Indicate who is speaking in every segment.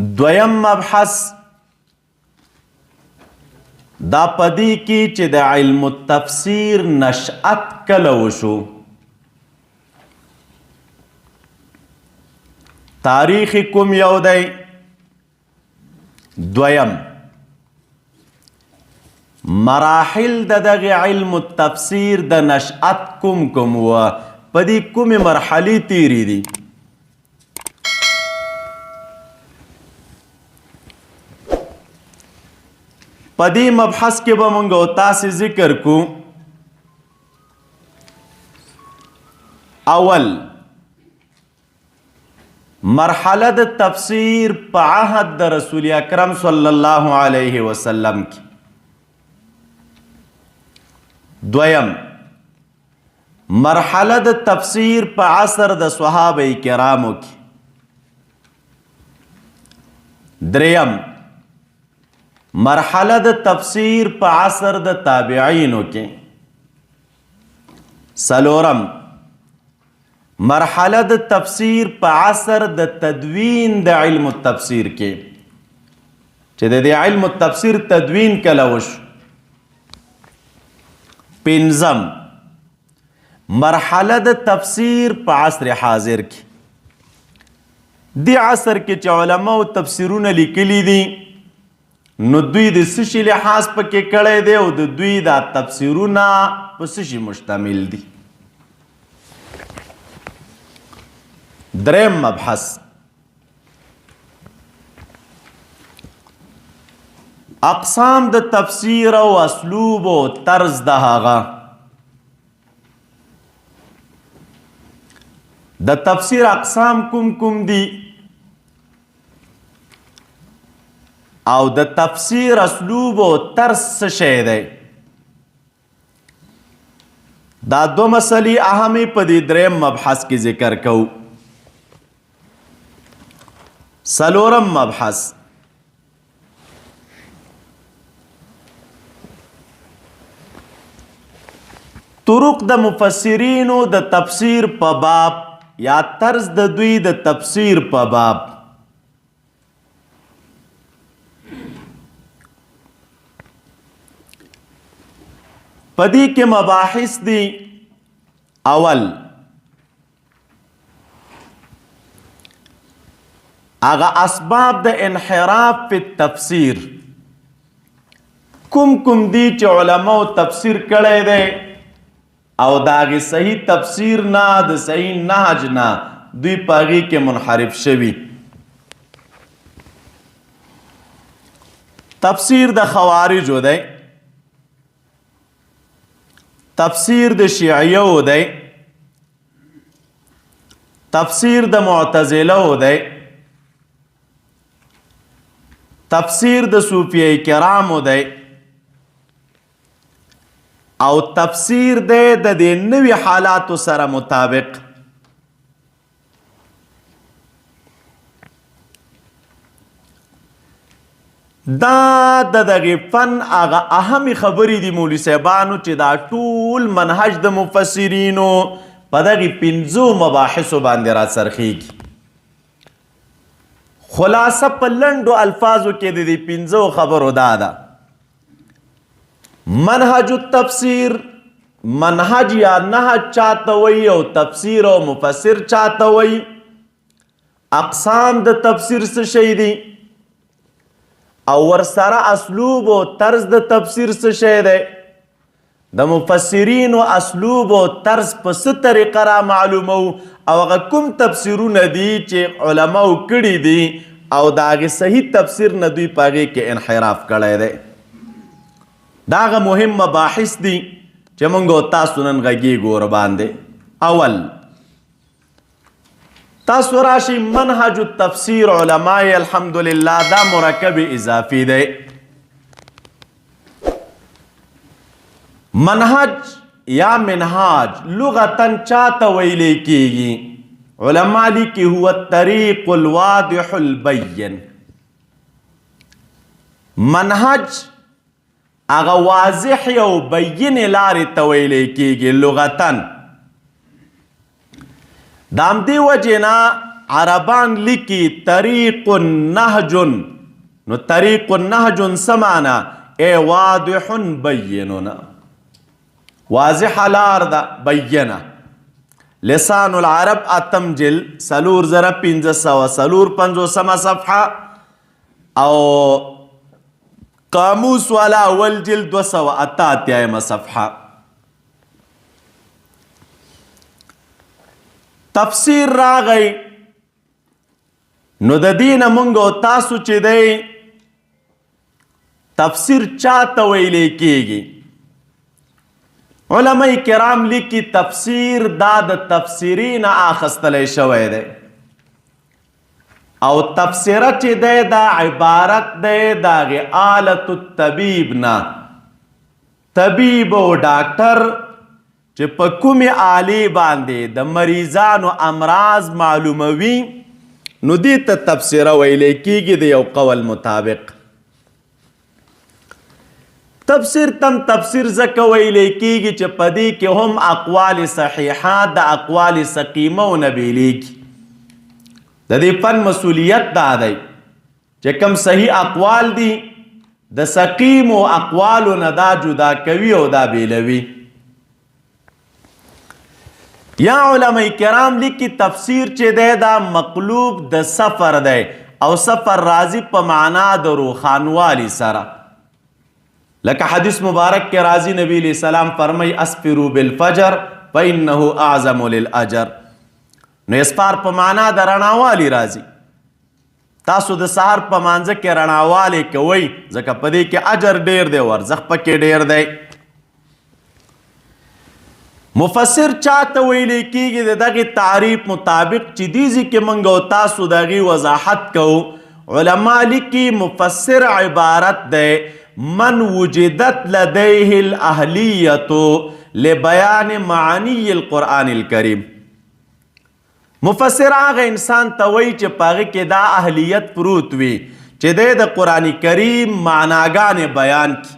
Speaker 1: دویم مبحث دا پدې کې چې د علم التفسیر نشأت کله وشو، تاریخ کوم یو دی. دویم مراحل د دغه علم التفسیر د نشأت کوم کوم و، په دې کومې مرحلې تیرې دي. په دې مبحث کې به مونږ او تاسې ذکر کو اول مرحله د تفسیر په عهد د رسول اکرم صلی الله علیه وسلم کې. دویم مرحله د تفسیر په عصر د صحابه کرامو کې. دریم مرحله د تفسیر په عصر د تابعینو کې. څلورم مرحله د تفسیر په عصر د تدوین د علم التفسیر کې، چې د دې علم التفسیر تدوین کله وشو. پنځم مرحله د تفسیر په عصر حاضر کې. دی عصر کې چې علماو تفسیرونه لیکلي دي نو دوی د څه شي لحاظ پکې کړی دی او د دوی دا تفسیرونه په څه شي مشتمل دي. دریم مبحث اقسام د تفسیر او اسلوب او طرز د هغه. د تفسیر اقسام کوم کوم دي او د تفسیر اسلوب او طرز څه شی دی. دا دو مسلې اهمې په دې دریم مبحث کې ذکر کوو. څلورم مبحث طرق د مفسرینو د تفسیر په باب یا طرز د دوی د تفسیر په باب. پدې کې مباحث دي. اول هغه اسباب د انحراف په تفسیر کوم کوم دي چې علماو تفسیر کړی دی او د هغې صحیح تفسیر نه د صحیح نهج نه دوی په هغې کې منحرف شوي. تفسیر د خوارجو دی، تفسیر د شیعیو دی، تفسیر د معتزله دی، تفسیر د صوفیه کرامو دی، او تفسیر دی د دې نوي حالاتو سره مطابق. دا د دغه فن هغه اهمې خبرې دي مولوي صاحبانو چې دا ټول منهج د مفسرینو په دغه پنځو مباحثو باندې راڅرخیږي. خلاصه په لنډو الفاظو کې د دې پنځو خبرو دا ده: منهج التفسیر، منهج یا نهج چاته وایي او تفسیر او مفسر چاته وایي، اقسام د تفسیر څه شی دي او ورسره اسلوب او طرز د تفسیر څه شی دی، د مفسرینو اسلوب او طرز په څه طریقه را معلومو او هغه کوم تفسیرونه دي چې علماو کړي دي او د هغې صحیح تفسیر نه دوی په هغې کې انحراف کړی دی. دا هغه مهم مباحث دي چې موږ او تاسو نن غږېږو ورباندې. اول تاسو راشي منهج التفسیر علماء الحمدلله دا مرکب اضافي دی. منهج یا منهاج لغتا چاته ویلی کیږي؟ علماء لیکي هو الطریق الواضح البین. منهج هغه واضح او بین لارې ته ویلی کیږي لغتا. د همدې وجې نه عربان لیکي طریق نهج، نو طریق نهج څه معنا؟ ای واضح بیننا، واضح لار ده بینه. لسان العرب اتم جل 4554 صفحه، او قاموس والا اول جل 288 صفحه. تفسیر راغی، نو د دین مونږ او تاسو چې دی تفسیر چاته ویلی کیږي؟ علماء کرام لیکي تفسیر دا د تفسیری نه اخستلی شوی دی، او تفسیره چې دی دا عبارت دی د هغې آلت الطبیب نه. طبیب او ډاکټر چې په کومې آلې باندې د مریضانو امراض معلوموي، نو دې ته تفسیره ویلی کیږي د یو قول مطابق. تفسیر تم تفسیر ځکه ویلی کیږي چې په دې کې هم اقوال صحیحه د اقوال سقیمه نه بیلیږي. د دې فن مسؤلیت دا دی چې کم صحیح اقوال دي د سقیمو اقوالو نه دا جدا کوي او دا بیلوي. یا علماء کرام لیکي تفسیر چې دی دا مقلوب د سفر دی، او سفر راځي په معنا د روښانوالي سره. لکه حدیث مبارک کې راځي نبی علیہ السلام فرمای اسفروا بالفجر فإنه اعظم للأجر. نو اسفار په معنا د رڼاوالي راځي. تاسو د سهار په مانځه کې رڼاوالی کوئ، ځکه په دې کې اجر ډیر دی، ورزښت پکې ډیر دی. مفسر چاته ویلی کیږي د دغې تعریف مطابق چې دې ځای کې موږ او تاسو د هغې وضاحت کوو، علما لیکي مفسر عبارت دی من وجدت لدیه الاهلیت لبیان معانی القرآن الکریم. مفسر هغه انسان ته وایي چې په هغې کې دا اهلیت پروت وي چې دی د قرآن کریم معناګانې بیان کړي.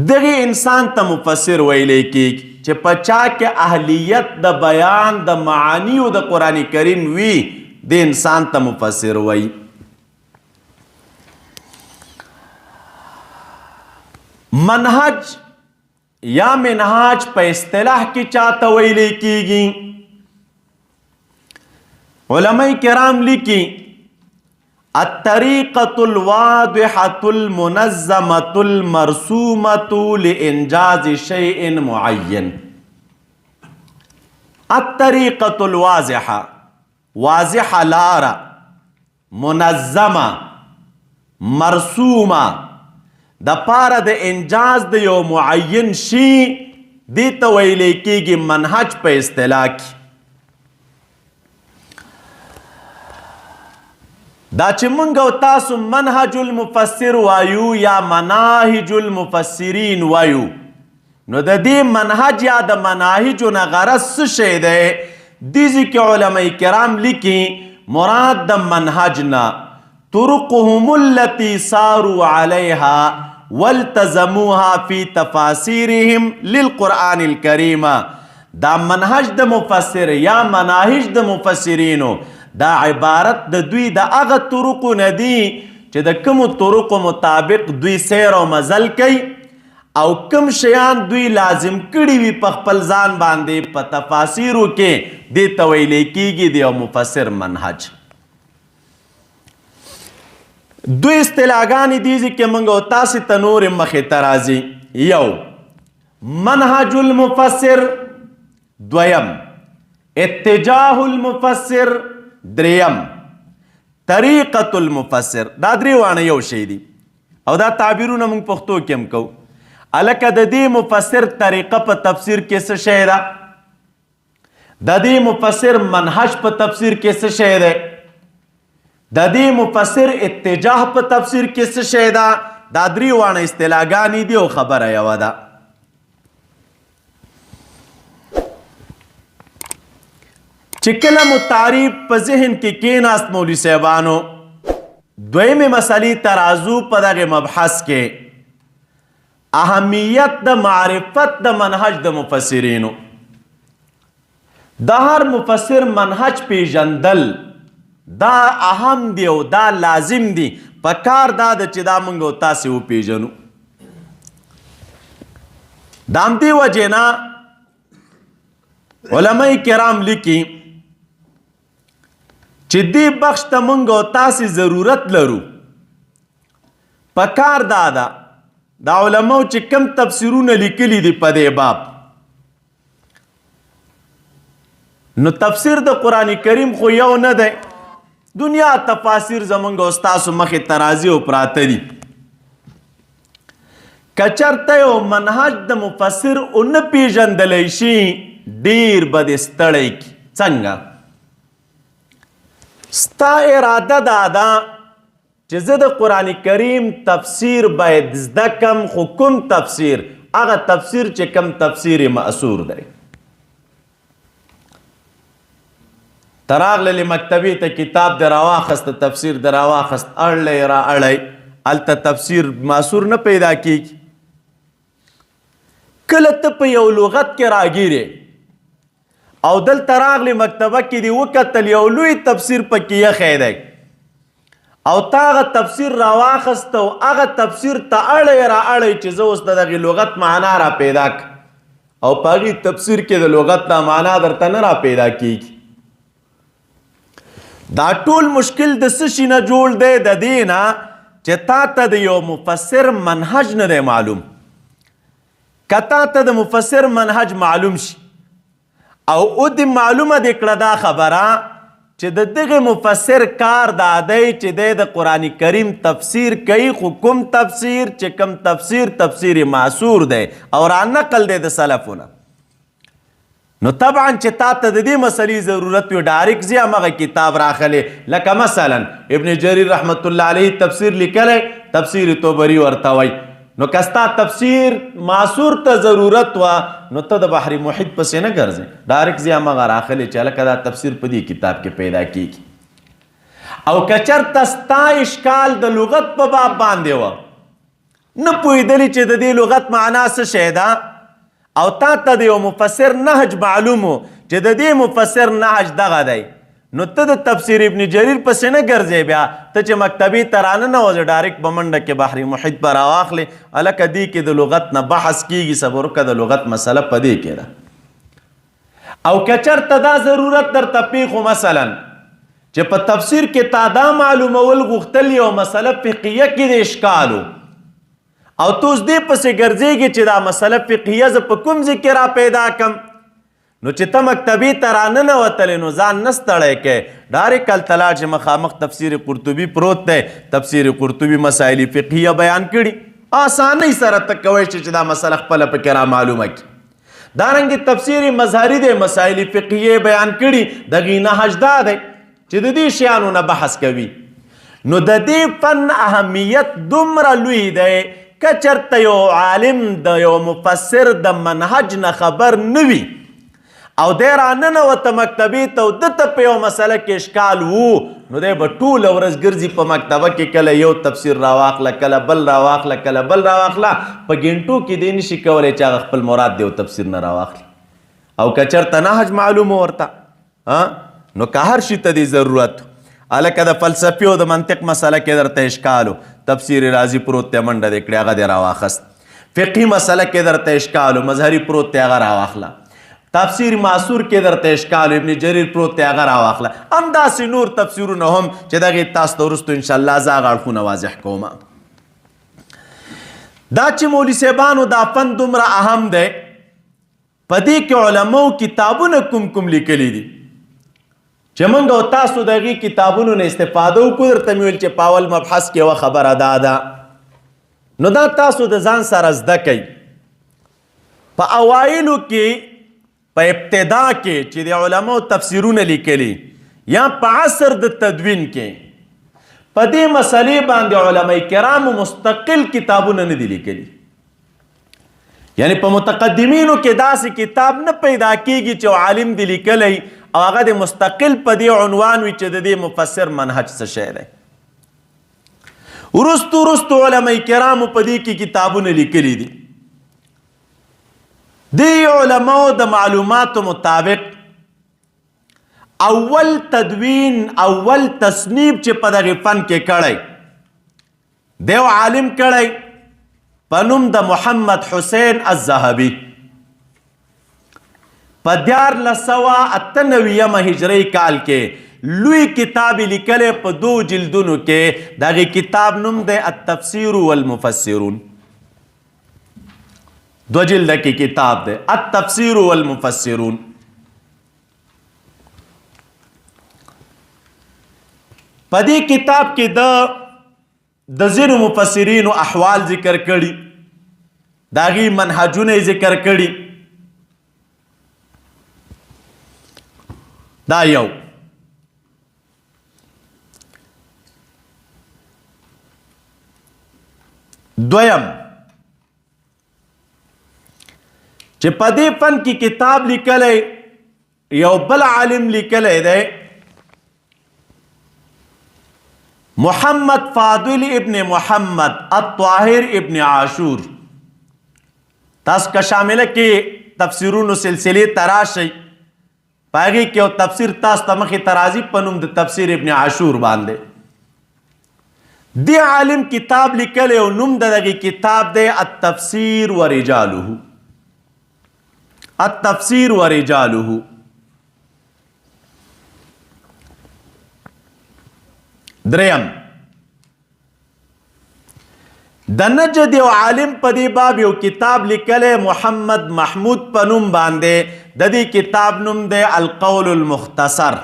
Speaker 1: دغه انسان ته مفسر ویلی کیږي چې په چا کې اهلیت د بیان د معانیو د قرآن کریم وي، د انسان ته مفسر وایي. منهج یا منهاج په اصطلاح کې چاته ویلی کیږي؟ علماء کرام لیکي الطریقة الواضحة المنظمة المرسومة لإنجاز شيء معين. الطریقة الواضحة، واضحة لاره، منظمه، مرسومه، د پاره د انجاز د یو معین شي، دې ته ویلی کیږي منهج په اصطلاح کې. دا چې مونږ او تاسو منهج المفسر وایو یا مناهج المفسرین وایو، نو د دې منهج یا د مناهجو نه غرض څه شی دی؟ دې ځای کې علماء کرام لیکي مراد د منهج نه طرقهم التي ساروا عليها والتزموها في تفاسيرهم للقرآن الكريم. دا منهج د مفسر یا مناهج د مفسرینو دا عبارت د دوی د هغه طرقو نه دي چې د کومو طرقو مطابق دوی سیر او مزل کوي او کوم شیان دوی لازم کړي وي په خپل ځان باندې په تفاسیرو کې، دې ته ویلی کیږي د یو مفسر منهج. دوی اصطلاحګانې دي چې موږ او تاسې ته نورې مخې ته راځي. یو منهج المفسر، دویم اتجاه المفسر، دریم طریقة المفسر. دا درې واڼه یو شی دي او دا تعبیرونه موږ پښتو کې هم کوو. الکه د دې مفسر طریقه په تفسیر کې څه شی ده؟ د دې مفسر منهج په تفسیر کې څه شی دی؟ د دې مفسر اتجاه په تفسیر کې څه شی ده؟ دا درې واڼه اصطلاحګانې دي او خبره یوه ده. چې کله مو تعریف په ذهن کې کېناست مولوي صاحبانو، دویمې مسئلې ته راځو. په دغې مبحث کې اهمیت د معرفت د منهج د مفسرینو. د هر مفسر منهج پیژندل دا اهم دی او دا لازم دی، په کار دا ده چې دا موږ او تاسې وپیژنو. د همدې وجې نه علماء کرام لیکي چې دې بخش ته موږ او تاسې ضرورت لرو. په کار دا ده دا علماو چې کم تفسیرونه لیکلي دي په دې باب، نو تفسیر د قرآن کریم خو یو نه دی، دنیا تفاسیر زمونږ او ستاسو مخې ته راځي او پراته دي. که چېرته یو منهج د مفسر ونه پیژندلی شي، ډېر به دې ستړی کړي. څنګه؟ ستا اراده دا ده چې زه د قرآن کریم تفسیر باید زده کم، خو کوم تفسیر؟ هغه تفسیر چې کوم تفسیر مأثور دی. ته راغللې مکتبې ته، کتاب دې راواخست، تفسیر دې راواخست، اړلی را اړی، هلته تفسیر مأثور نه پیدا کیږي. کله ته په یو لغت کې راګیرې او دلته راغلې مکتبه کې دې وکتل یو لوی تفسیر پکې یخی دی او تا هغه تفسیر راواخست او هغه تفسیر ته اړی را اړی چې زه اوس د دغې لغت معنا را پیدا کړم، او په هغې تفسیر کې د لغت دا معنا درته نه را پیدا کیږي. دا ټول مشکل د څه شي نه جوړ دی؟ د دې نه چې تا ته د یو مفسر منهج نه دی معلوم. که تا ته د مفسر منهج معلوم شي او او دې معلومه دې کړه دا خبره چې د دغه مفسر کار دا دی چې دی د قرآن کریم تفسیر کوي، خو کوم تفسیر چې کوم تفسیر تفسیر معصور دی او را نقل دی د سلفونه، نو طبعا چې تا ته د دې مسلې ضرورت وي ډایرک ځي همغه کتاب راخلې. لکه مثلا ابن جریر رحمت الله علیه تفسیر لیکلی، تفسیر طبری ورته وایي. نو که ستا تفسیر معصور ته ضرورت وه نو ته د بحر محیط پسې نه ګرځې، ډایرک ځي همغه راخلې چې هلکه دا تفسیر په دې کتاب کې پیدا کیږي. او که چېرته ستا اشکال د لغت په باب باندې وه، نه پوهېدلې چې د دې لغت معنا څه شی ده، او تا ته د یو مفسر نهج معلوم و چې د دې مفسر نهج دغه دی، نو ته د تفسیر ابن جریر پسې نه ګرځې. بیا ته چې مکتبې ته راننوځې ډایرک په منډه کې بحر محیط به راواخلې، هلکه دې کې د لغت نه بحث کیږي، صبر وکړه د لغت مسله په دې کې ده. او که چېرته دا ضرورت درته پېښ و، مثلا چې په تفسیر کې تا دا معلومول غوښتل یو مسله فقهیه کې د اشکال و، او ته اوس دې پسې ګرځېږې چې دا مسله فقهیه زه په کوم ځای کې را پیدا کم، نو چې ته مکتبې ته راننوتلې نو ځان نه ستړی کې، ډایرک هلته لاړ چې مخامخ تفسیر قرطبي پروت دی، تفسیر قرطبي مسایل فقهیه بیان کړي، آسانۍ سره ته کوی شې چې دا مسله خپله پکې را معلومه کړي. دارنګې تفسیر مظهري دی، مسایل فقهیه بیان کړي، دغې نهج دا دی چې د دې شیانو نه بحث کوي. نو د دې فن اهمیت دومره لوی دی که چېرته یو عالم د یو مفسر د منهج نه خبر نه وي او دی راننوته مکتبې ته او ده ته په یو مسله کې اشکال وو، نو دی به ټوله ورځ ګرځي په مکتبه کې، کله یو تفسیر راواخله، کله بل راواخله، کله بل راواخله، په ګنټو کې دی نشي کولی چې هغه خپل مراد دی یو تفسیر نه راواخلي. او که چېرته نهج معلوم ورته، نو که هر شي ته دی ضرورت، هلکه د فلسفي او د منطق مسله کې درته اشکال و، تفسیر رازي پروت دی، منډه دې کړې هغه دې راواخست. فقهي مسله کې درته اشکال و، مظهري پروت دی، هغه راواخله. تفسیر معصور کې درته اشکال و، ابن جریر پروت دی، هغه راواخله. همداسې نور تفسیرونه هم چې دغې تاسو ته وروسته انشاءالله زه هغه اړخونه واضح کوم. دا چې مولوي صاحبانو دا فن دومره اهم دی، په دې کې علماو کتابونه کوم کوم لیکلي دي چې موږ او تاسو د هغې کتابونو نه استفاده وکړو. درته مې ویل چې په اول مبحث کې یوه خبره دا ده، نو دا تاسو د ځان سره زده کړئ. په اوایلو کې، په ابتدا کې چې د علماو تفسیرونه لیکلي یا په عصر د تدوین کې، په دې مسئلې باندې علماء کرامو مستقل کتابونه نه دي لیکلي. یعنی په متقدمینو کې داسې کتاب نه پیدا کیږي چې عالم دې لیکلی او هغه دې مستقل په دې عنوان وي چې د دې مفسر منهج څه شی دی. وروستو وروستو علماء کرامو په دې کې کتابونه لیکلي دي. دې علماو د معلوماتو مطابق اول تدوین، اول تصنیف چې په دغه فن کې کړی دیو عالم کړی په نوم د محمد حسین الذهبي، په 1398 هجري کال کې لوی کتاب لیکلی په 2 جلدونو کې. دغه کتاب نوم دی التفسیر والمفسرون. 2 جلد کې کتاب دی التفسیر والمفسرون. په دې کتاب کې د ځینو مفسرینو احوال ذکر کړي، د هغې منهجونه یې ذکر کړي. دا یو. دویم چې په دې فن کې کتاب لیکلی یو بل عالم لیکلی دی، محمد فاضل ابن محمد الطاهر ابن عاشور. تاسو که شامله کې تفسیرونو سلسلې ته راشئ، په هغې کې یو تفسیر تاسو ته مخې ته راځي په نوم د تفسیر ابن عاشور باندې. دې عالم کتاب لیکلی او نوم د دغې کتاب دی التفسیر ورجاله. التفسیر ورجاله. دریم د نجد یو عالم په دې باب یو کتاب لیکلی محمد محمود په نوم باندې. د دې کتاب نوم دی القول المختصر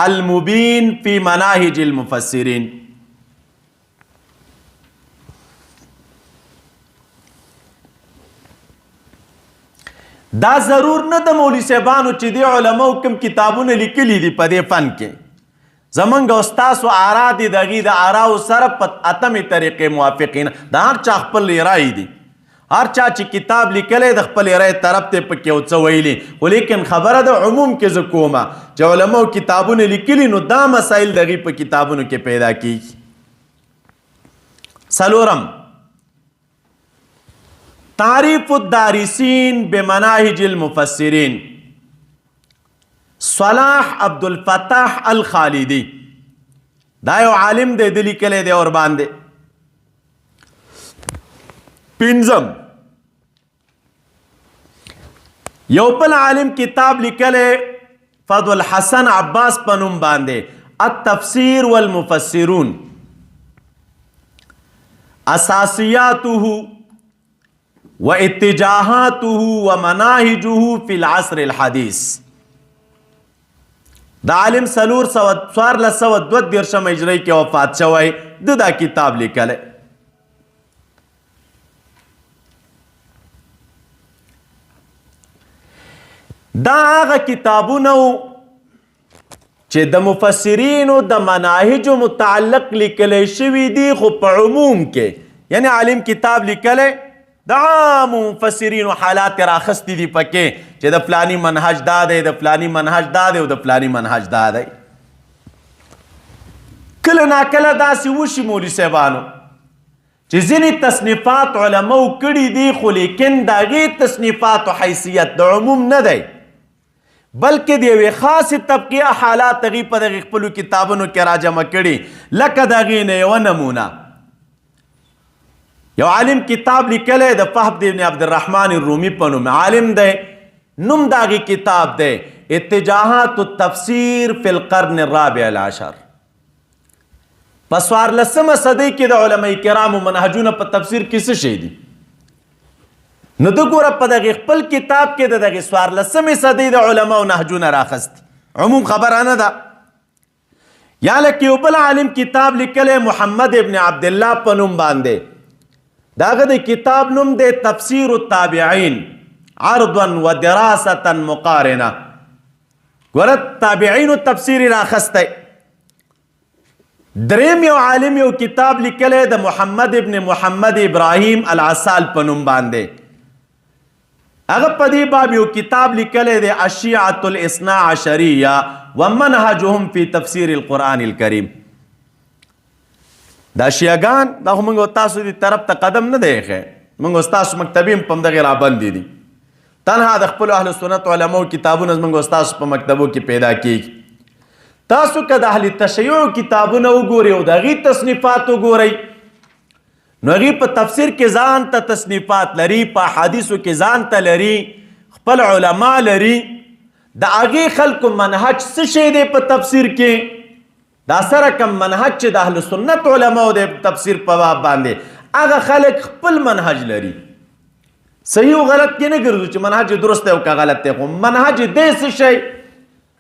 Speaker 1: المبین فی مناهج المفسرین. دا ضرور نه د مولوي صاحبانو چې دې علماو کوم کتابونه لیکلي دي په دې فن کې، زمونږ او ستاسو آرا دي د هغې د آراو سره په اتمې طریقې موافقین. د هر چا خپل رای دي، هر چا چې کتاب لیکلی د خپل رای طرف ته پکې یو څه ویلي، خو لیکن خبره د عموم کې زه کومه چې علماو کتابونه لیکلي نو دا مسایل د هغې په کتابونو کې پیدا کیږي. څلورم تعریف الدارسین بمناهج المفسرین، صلاح عبد الفتاح الخالدی. دا یو عالم دی، ده لیکلی دی ور باندې. پنځم یو بل عالم کتاب لیکلی فضل الحسن عباس په نوم باندې، التفسیر والمفسرون اساسیاته واتجاهاته ومناهجه فی العصر الحدیث. د عالم 1432 هجري کې وفات شوی، ده دا کتاب لیکلی. دا هغه کتابونه وو چې د مفسرینو د مناهجو متعلق لیکلی شوي دي، خو په عموم کې، یعنی عالم کتاب لیکلی د عامو مفسرینو حالات یې راخیستي دي پکې، چې د فلاني منهج دا دی، د فلاني منهج دا دی او د فلاني منهج دا دی. کله ناکله داسې وشي مولوي صاحبانو چې ځینې تصنیفات علماو کړي دي، خو لیکن د هغې تصنیفاتو حیثیت د عموم نه دی، بلکې د یوې خاصې طبقې حالات هغې په دغې خپلو کتابونو کې راجمع کړي. لکه د هغې نه یوه نمونه، یو عالم کتاب لیکلی د فهد ابن عبدالرحمن الرومي په نوم عالم دی، نوم د هغې کتاب دی اتجاهات التفسیر فی القرن الرابع العشر. په 14 صدۍ کې د علماء کرامو منهجونه په تفسیر کې څه شی دي؟ نو ده ګوره په دغې خپل کتاب کې د دغې 14 صدۍ د علماو نهجونه راخیستي، عموم خبره نه ده. یا لکه یو بل عالم کتاب لیکلی محمد ابن عبدالله په نوم باندې، د هغه د کتاب نوم دی تفسیر التابعین عرضا و دراسة مقارنه. ګوره تابعینو تفسیر یې راخیستی. دریم یو عالم یو کتاب لیکلی د محمد ابن محمد ابراهیم العسال په نوم باندې، هغه په دې باب یو کتاب لیکلی دی الشیعة الاثنا عشریه ومنهجهم فی تفسیر القرآن الکریم. دا شیعګان دا خو موږ تاسو دې طرف ته قدم نه دی ایښی، موږ ستاسو مکتبې هم په همدغې رابندې دي. تنها د خپل اهل سنت علماو کتابونه زمونږ استاد په مکتبو کې پیدا کیږي. تاسو که د اهل تشیع کتابونه وګورئ او د هغې تصنیفات وګورئ، نو هغې په تفسیر کې ځان ته تصنیفات لري، په احادیثو کې ځان ته لري، خپل علما لري. د هغې خلکو منهج څه شی دی په تفسیر کې؟ دا سره کم منهج چې د اهل سنت علماو د تفسیر په باب باندې هغه خلک خپل منهج لري. صحیح او غلط کې نه ګرځو چې منهج درست دی او که غلط دی، خو منهج دی څه شی،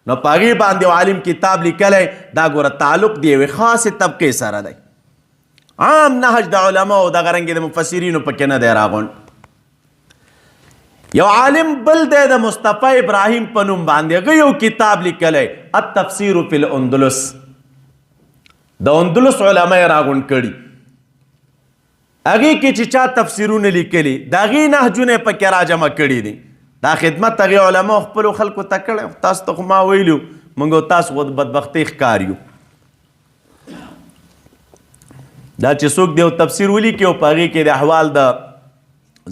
Speaker 1: نو په هغې باندې عالم کتاب لیکلی، دا ګوره تعلق دی یوې خاصې طبقې سره دی. عام نهج د علماو دغه رنګې د مفسرینو پکې نه دی راغونډ. یو عالم بل دی د مصطفی ابراهیم په نوم باندې، هغه یو کتاب لیکلی التفسیر فی الاندلس، د اندلس علما یې راغونډ کړي. هغې کې چې چا تفسیرونه لیکلي د هغې نهجونه یې پکې راجمع کړي دي. دا خدمت هغې علماو خپلو خلکو ته کړی. تاسو ته خو ما ویلي موږ او تاسو خو د بدبختۍ ښکار یو. دا چې څوک دی یو تفسیر ولیکي او په هغې کې د احوال د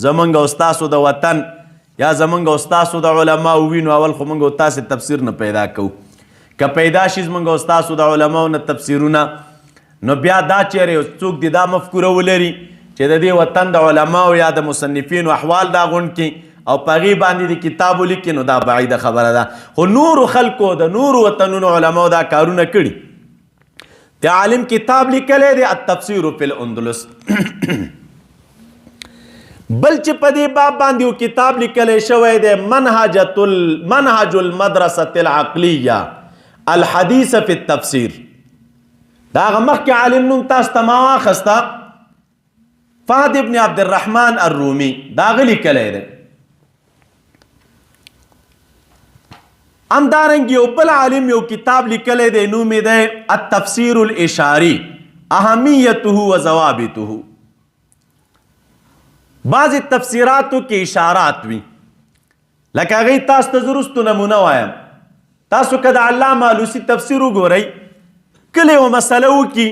Speaker 1: زمونږ او ستاسو د وطن یا زمونږ او ستاسو د علماو وي، نو اول خو مونږ او تاسې تفسیر نه پیدا کوو. که پیدا شي زمونږ او ستاسو د علماو نه تفسیرونه، نو بیا دا چېرې یو څوک دې دا مفکوره ولري چې د دې وطن د علماو یا د مصنفینو احوال دا غونډ کړي او په هغې باندې د کتاب ولیکي، نو دا بعیده خبره ده. خو نورو خلکو د نورو وطنونو علماو دا کارونه کړي. د عالم کتاب لیکلی دی التفسیر فی الاندلس. بل چې په دې باب باندې یو کتاب لیکلی شوی دی منهج المدرسة العقلیه الحدیث فی التفسیر. دا هغه مخکې عالم نوم تاسو ته ما واخسته، فهد ابن عبد الرحمن الرومي، دا هغه لیکلی دی. همدارنګ یو بل عالم یو کتاب لیکلی دی، نوم یې دی التفسیر الاشاري اهمیته و ضوابطه. بعضې تفسیراتو کې اشارات وي، لکه هغې تاسو ته زه وروستو نمونه وایم. تاسو که د علامه علوسي تفسیر وګورئ، کله یوه مسله وکړي،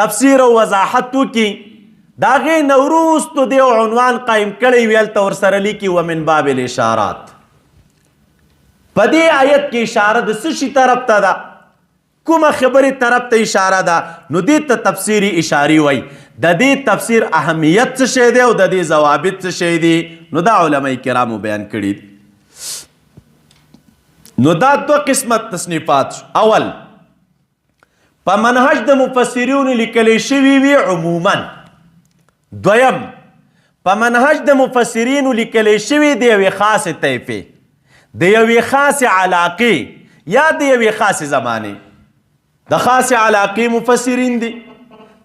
Speaker 1: تفسیر او وضاحت وکړي، د هغې نه وروستو دی یو عنوان قایم کړی وي، هلته ورسره لیکي ومن باب الاشارات. په دې آیت کې اشاره د څه شي طرف ته ده، کومه خبرې طرف ته اشاره ده، نو دې ته تفسیر اشاري وایي. د دې تفسیر اهمیت څه شی دی او د دې ضوابط څه شی دي، نو دا علماء کرامو بیان کړي دي. نو دا دوه قسمه تصنیفات شو. اول په منهج د مفسرینو لیکلی شوي وي عموما، دویم په منهج د مفسرینو لیکلی شوي د یوې خاصې طیفې، د یوې خاصې علاقې یا د یوې خاصې زمانې. د خاصې علاقې مفسرین دي،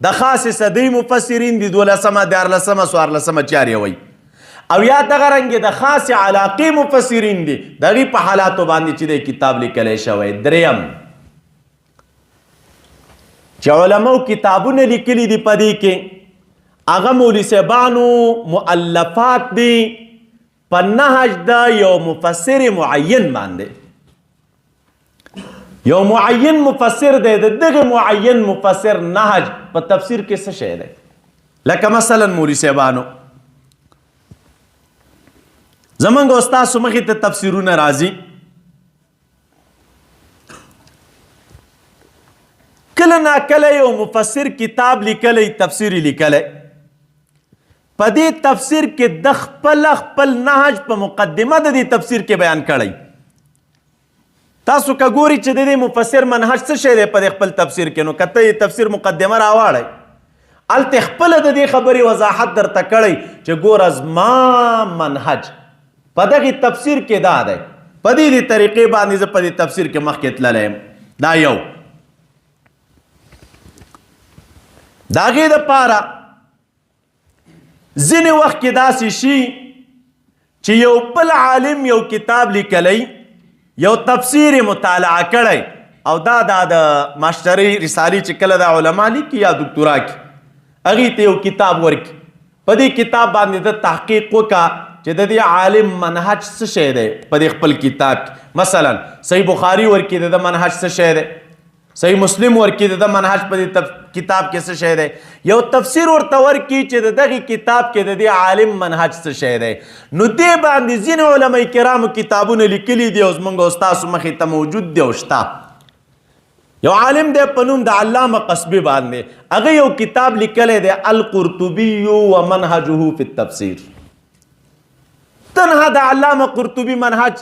Speaker 1: د خاصې صدۍ مفسرین دي، دولسمه، دیارلسمه، څوارلسمه چار یې وایي، او یا دغه رنګې د خاصې علاقې مفسرین دي، د هغې په حالاتو باندې چې دی کتاب لیکلی شوی. دریم چې علماو کتابونه لیکلي دي په دې کې هغه مولوي صاحبانو مؤلفات دي په نهج د یو مفسر معین باندې. یو معین مفسر دی، د دغه معین مفسر نهج په تفسیر کې څه شی دی؟ لکه مثلا مولوي صاحبانو زمونږ او ستاسو مخې ته تفسیرونه راځي، کله ناکله یو مفسر کتاب لیکلی، تفسیر یې لیکلی، په دې تفسیر کې د خپل خپل نهج په مقدمه د دې تفسیر کې بیان کړی. تاسو که ګورئ چې د دې مفسر منهج څه شی دی په دې خپل تفسیر کې، نو که ته یې تفسیر مقدمه راواړی، هلته خپله د دې خبرې وضاحت درته کړی چې ګوره زما منهج په دغې تفسیر کې دا دی، په دې دې طریقې باندې زه په دې تفسیر کې مخکې تللی یم. دا یو د هغې دپاره ځینې وخت کې داسې شي چې یو بل عالم یو کتاب لیکلی، یو تفسیر مطالعه کړی، او دا دا د ماشترۍ رسالې چې کله دا علما لیکي یا دکتورا کې، هغې ته یو کتاب ورکړي، په دې کتاب باندې د تحقیق وکړه چې د دې عالم منهج څه شی دی په دې خپل کتاب کې. مثلا صحیح بخاري ورکړي د ده منهج څه شی دی، صحیح مسلم ورکی، د منهج په دې کتاب کې څه شی دی، یو تفسیر ورته ورکی چې د دغه کتاب کې د دې عالم منهج څه شی دی. نو دې باندې ځینې علما کرامو کتابونه لیکلي دي او زمونږ او ستاسو مخې ته موجود دی او شته. یو عالم دی په نوم د علامه قصبي باندې، هغه یو کتاب لیکلی دی القرطبي ومنهجه فی التفسیر. تنها د علامه قرطبي منهج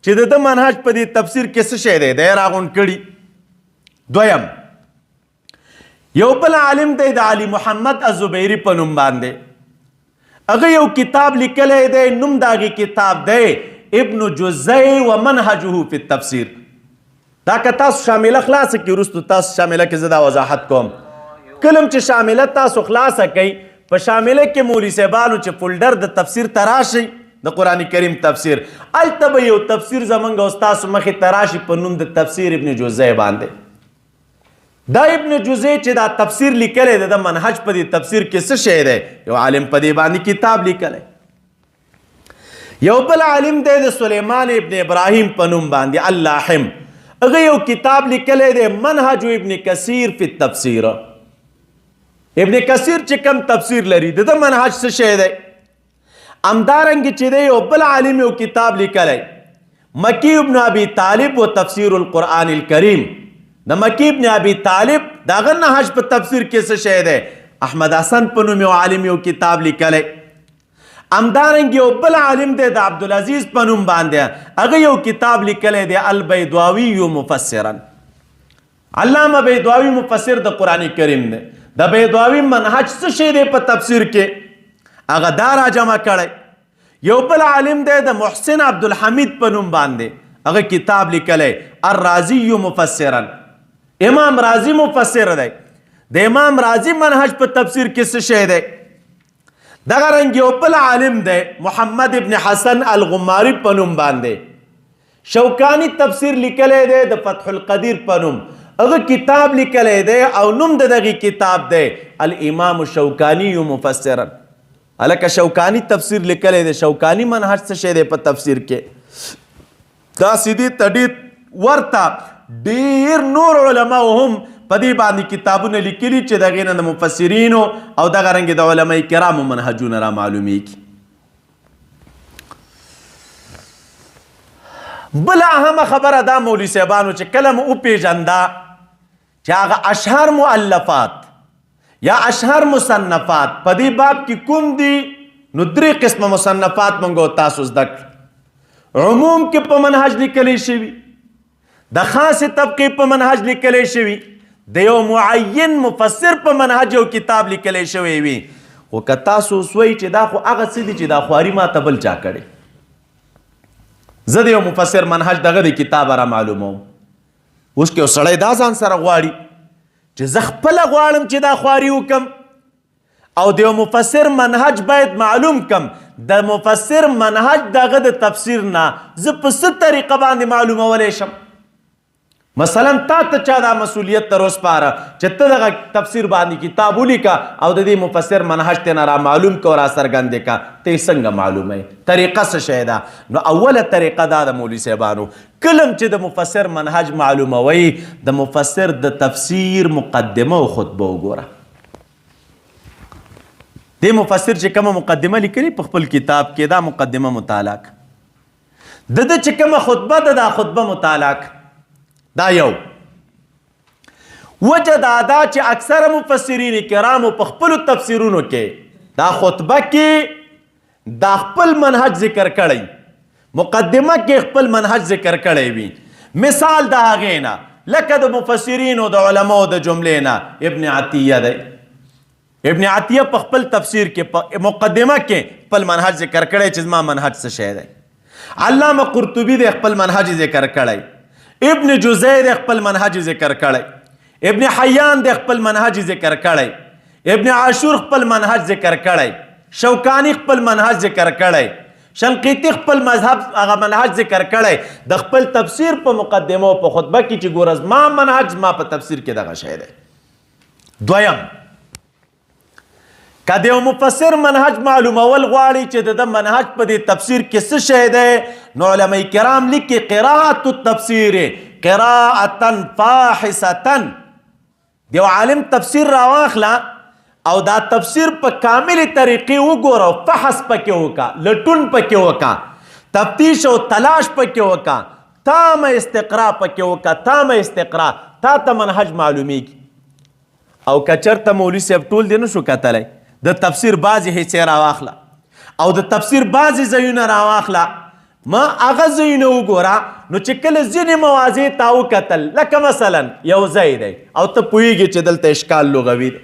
Speaker 1: چې د ده منهج په دې تفسیر کې څه شی دی، دی راغونډ کړي. دویم یو بل عالم دی د علی محمد الزبیری په نوم باندې، هغه یو کتاب لیکلی دی، نوم د هغې کتاب دی ابن جزی ومنهجه فی التفسیر. دا که تاسو شامله خلاصه کړئ، وروسته تاسو شامله کې زه دا وضاحت کوم. کلم چې شامله تاسو خلاصه کړئ، په شامله کې مولوي صاحبانو چې فولډر د تفسیر ته راشئ، د قرآن کریم تفسیر، هلته به یو تفسیر زمونږ او ستاسو مخې ته راشي په نوم د تفسیر ابن جزی باندې. دا ابن جزی چې دا تفسیر لیکلی دی، د منهج په دې تفسیر کې څه شی دی، یو عالم په دې باندې کتاب لیکلی. یو بل عالم دی د سلیمان ابن ابراهیم په نوم باندې اللاحم، هغه یو کتاب لیکلی دی منهج ابن کثیر فی التفسیر. ابن کثیر چې کم تفسیر لري، د ده منهج څه شی دی. همدارنګه چې دی یو بل عالم یو کتاب لیکلی مکی ابن ابي طالب و تفسیر القرآن الکریم. د مکی ابن ابي طالب د هغه نهج په تفسیر کې څه شی دی، احمد حسن په نوم یو عالم یو کتاب لیکلی. همدارنګه یو بل عالم دی د عبدالعزیز په نوم باندې، هغه یو کتاب لیکلی دی البیضاوی مفسرا. علامه بیضاوی مفسر د قرآن کریم دی. د بیضاوی منهج څه شی دی په تفسیر کې، هغه دا را جمع کړی. یو بل عالم دی د محسن عبدالحمید په نوم باندې، هغه کتاب لیکلی الرازی مفسرا. امام رازی مفسر دی، د امام رازی منهج په تفسیر کې څه شی دی. دغه رنګ یو بل عالم دی محمد ابن حسن الغماری په نوم باندې، شوکانی تفسیر لیکلی دی د فتح القدیر په نوم، هغه کتاب لیکلی دی او نوم د دغې کتاب دی الامام شوکانی مفسرا. هلکه شوکانی تفسیر لیکلی دی، شوکانی منهج څه شی دی په تفسیر کې. داسې دې ته ډېر ورته ډېر نور علماو هم په دې باندې کتابونه لیکلي چې د هغې نه د مفسرینو او دغه رنګ د علماء کرامو منهجونه را معلومیږي. بله اهمه خبره دا مولوي صاحبانو چې کله مو وپېژنده چې هغه اشهر مؤلفات یا اشهر مصنفات په دې باب کې کوم دي، نو درې قسمه مصنفات مونږ او تاسو زده کړو. عموم کې په منهج لیکلی شوي، د خاصې طبقې په منهج لیکلی شوي، د یو معین مفسر په منهج یو کتاب لیکلی شوی وي. خو که تاسو اوس وایئ چې دا خو هغه څه دي چې دا خواري ما ته بل چا کړې، زه د یو مفسر منهج دغه د کتابه را معلوموم. اوس که یو سړی دا ځان سره غواړي چې زه خپله غواړم چې دا خواري وکم او د یو مفسر منهج باید معلوم کم، د مفسر منهج دغه د تفسیر نه زه په څه طریقه باندې معلومولی شم. مثلا تا ته چا دا مسؤلیت تر وسپاره چې ته دغه تفسیر باندې کتاب ولیکه او د دې مفسر منهج ته نه را معلوم که او را څرګند که، ته یې څنګه معلوموې، طریقه څه شی ده؟ نو اوله طریقه دا ده مولوي صاحبانو، کلم چې د مفسر منهج معلوموئ، د مفسر د تفسیر مقدمه او خطبه وګوره. دې مفسر چې کومه مقدمه لیکلې په خپل کتاب کې، دا مقدمه مطالعه کړه. د ده چې کومه خطبه ده، دا خطبه مطالعه کړه. دا یو وجه دا ده چې اکثره مفسرین کرامو په خپلو تفسیرونو کې دا خطبه کې دا خپل منهج ذکر کړی، مقدمه کې خپل منهج ذکر کړی وي. مثال د هغې نه لکه د مفسرینو د علماو د جملې نه ابن عطیه دی. ابن عطیه په خپل تفسیر کې په مقدمه کې خپل منهج ذکر کړی چې زما منهج څه شی دی. علامه قرطبي دی خپل منهج ذکر کړی، ابن جزی دی خپل منهج ذکر کړی، ابن حیان دی خپل منهج ذکر کړی، ابن عاشور خپل منهج ذکر کړی، شوکانی خپل منهج ذکر کړی، شنقیطی خپل مذهب هغه منهج ذکر کړی د خپل تفسیر په مقدمه او په خطبه کې چې ګوره زما منهج زما په تفسیر کې دغه شی دی. دویم، که د یو مفسر منهج معلومول غواړي چې د ده منهج په دې تفسیر کې څه شی دی، نو علماء کرام لیکي قراءة التفسیر قراءة فاحصة، د یو عالم تفسیر راواخله او دا تفسیر په کاملې طریقې وګوره او فحص پکې وکړه، لټون پکې وکړه، تفتیش او تلاش پکې وکړه، تامه استقرا پکې وکړه، تامه استقرا، تا ته منهج معلومیږي. او که چېرته مولوي صاحب ټول دې نشو کتلی، د تفسیر بعضې حصې راواخله او د تفسیر بعضې ځایونه راواخله، ما هغه ځایونه وګوره، نو چې کله ځینې مواضع تا وکتل، لکه مثلا یو ځای دی او ته پوهېږې چې دلته اشکال لغوي دی،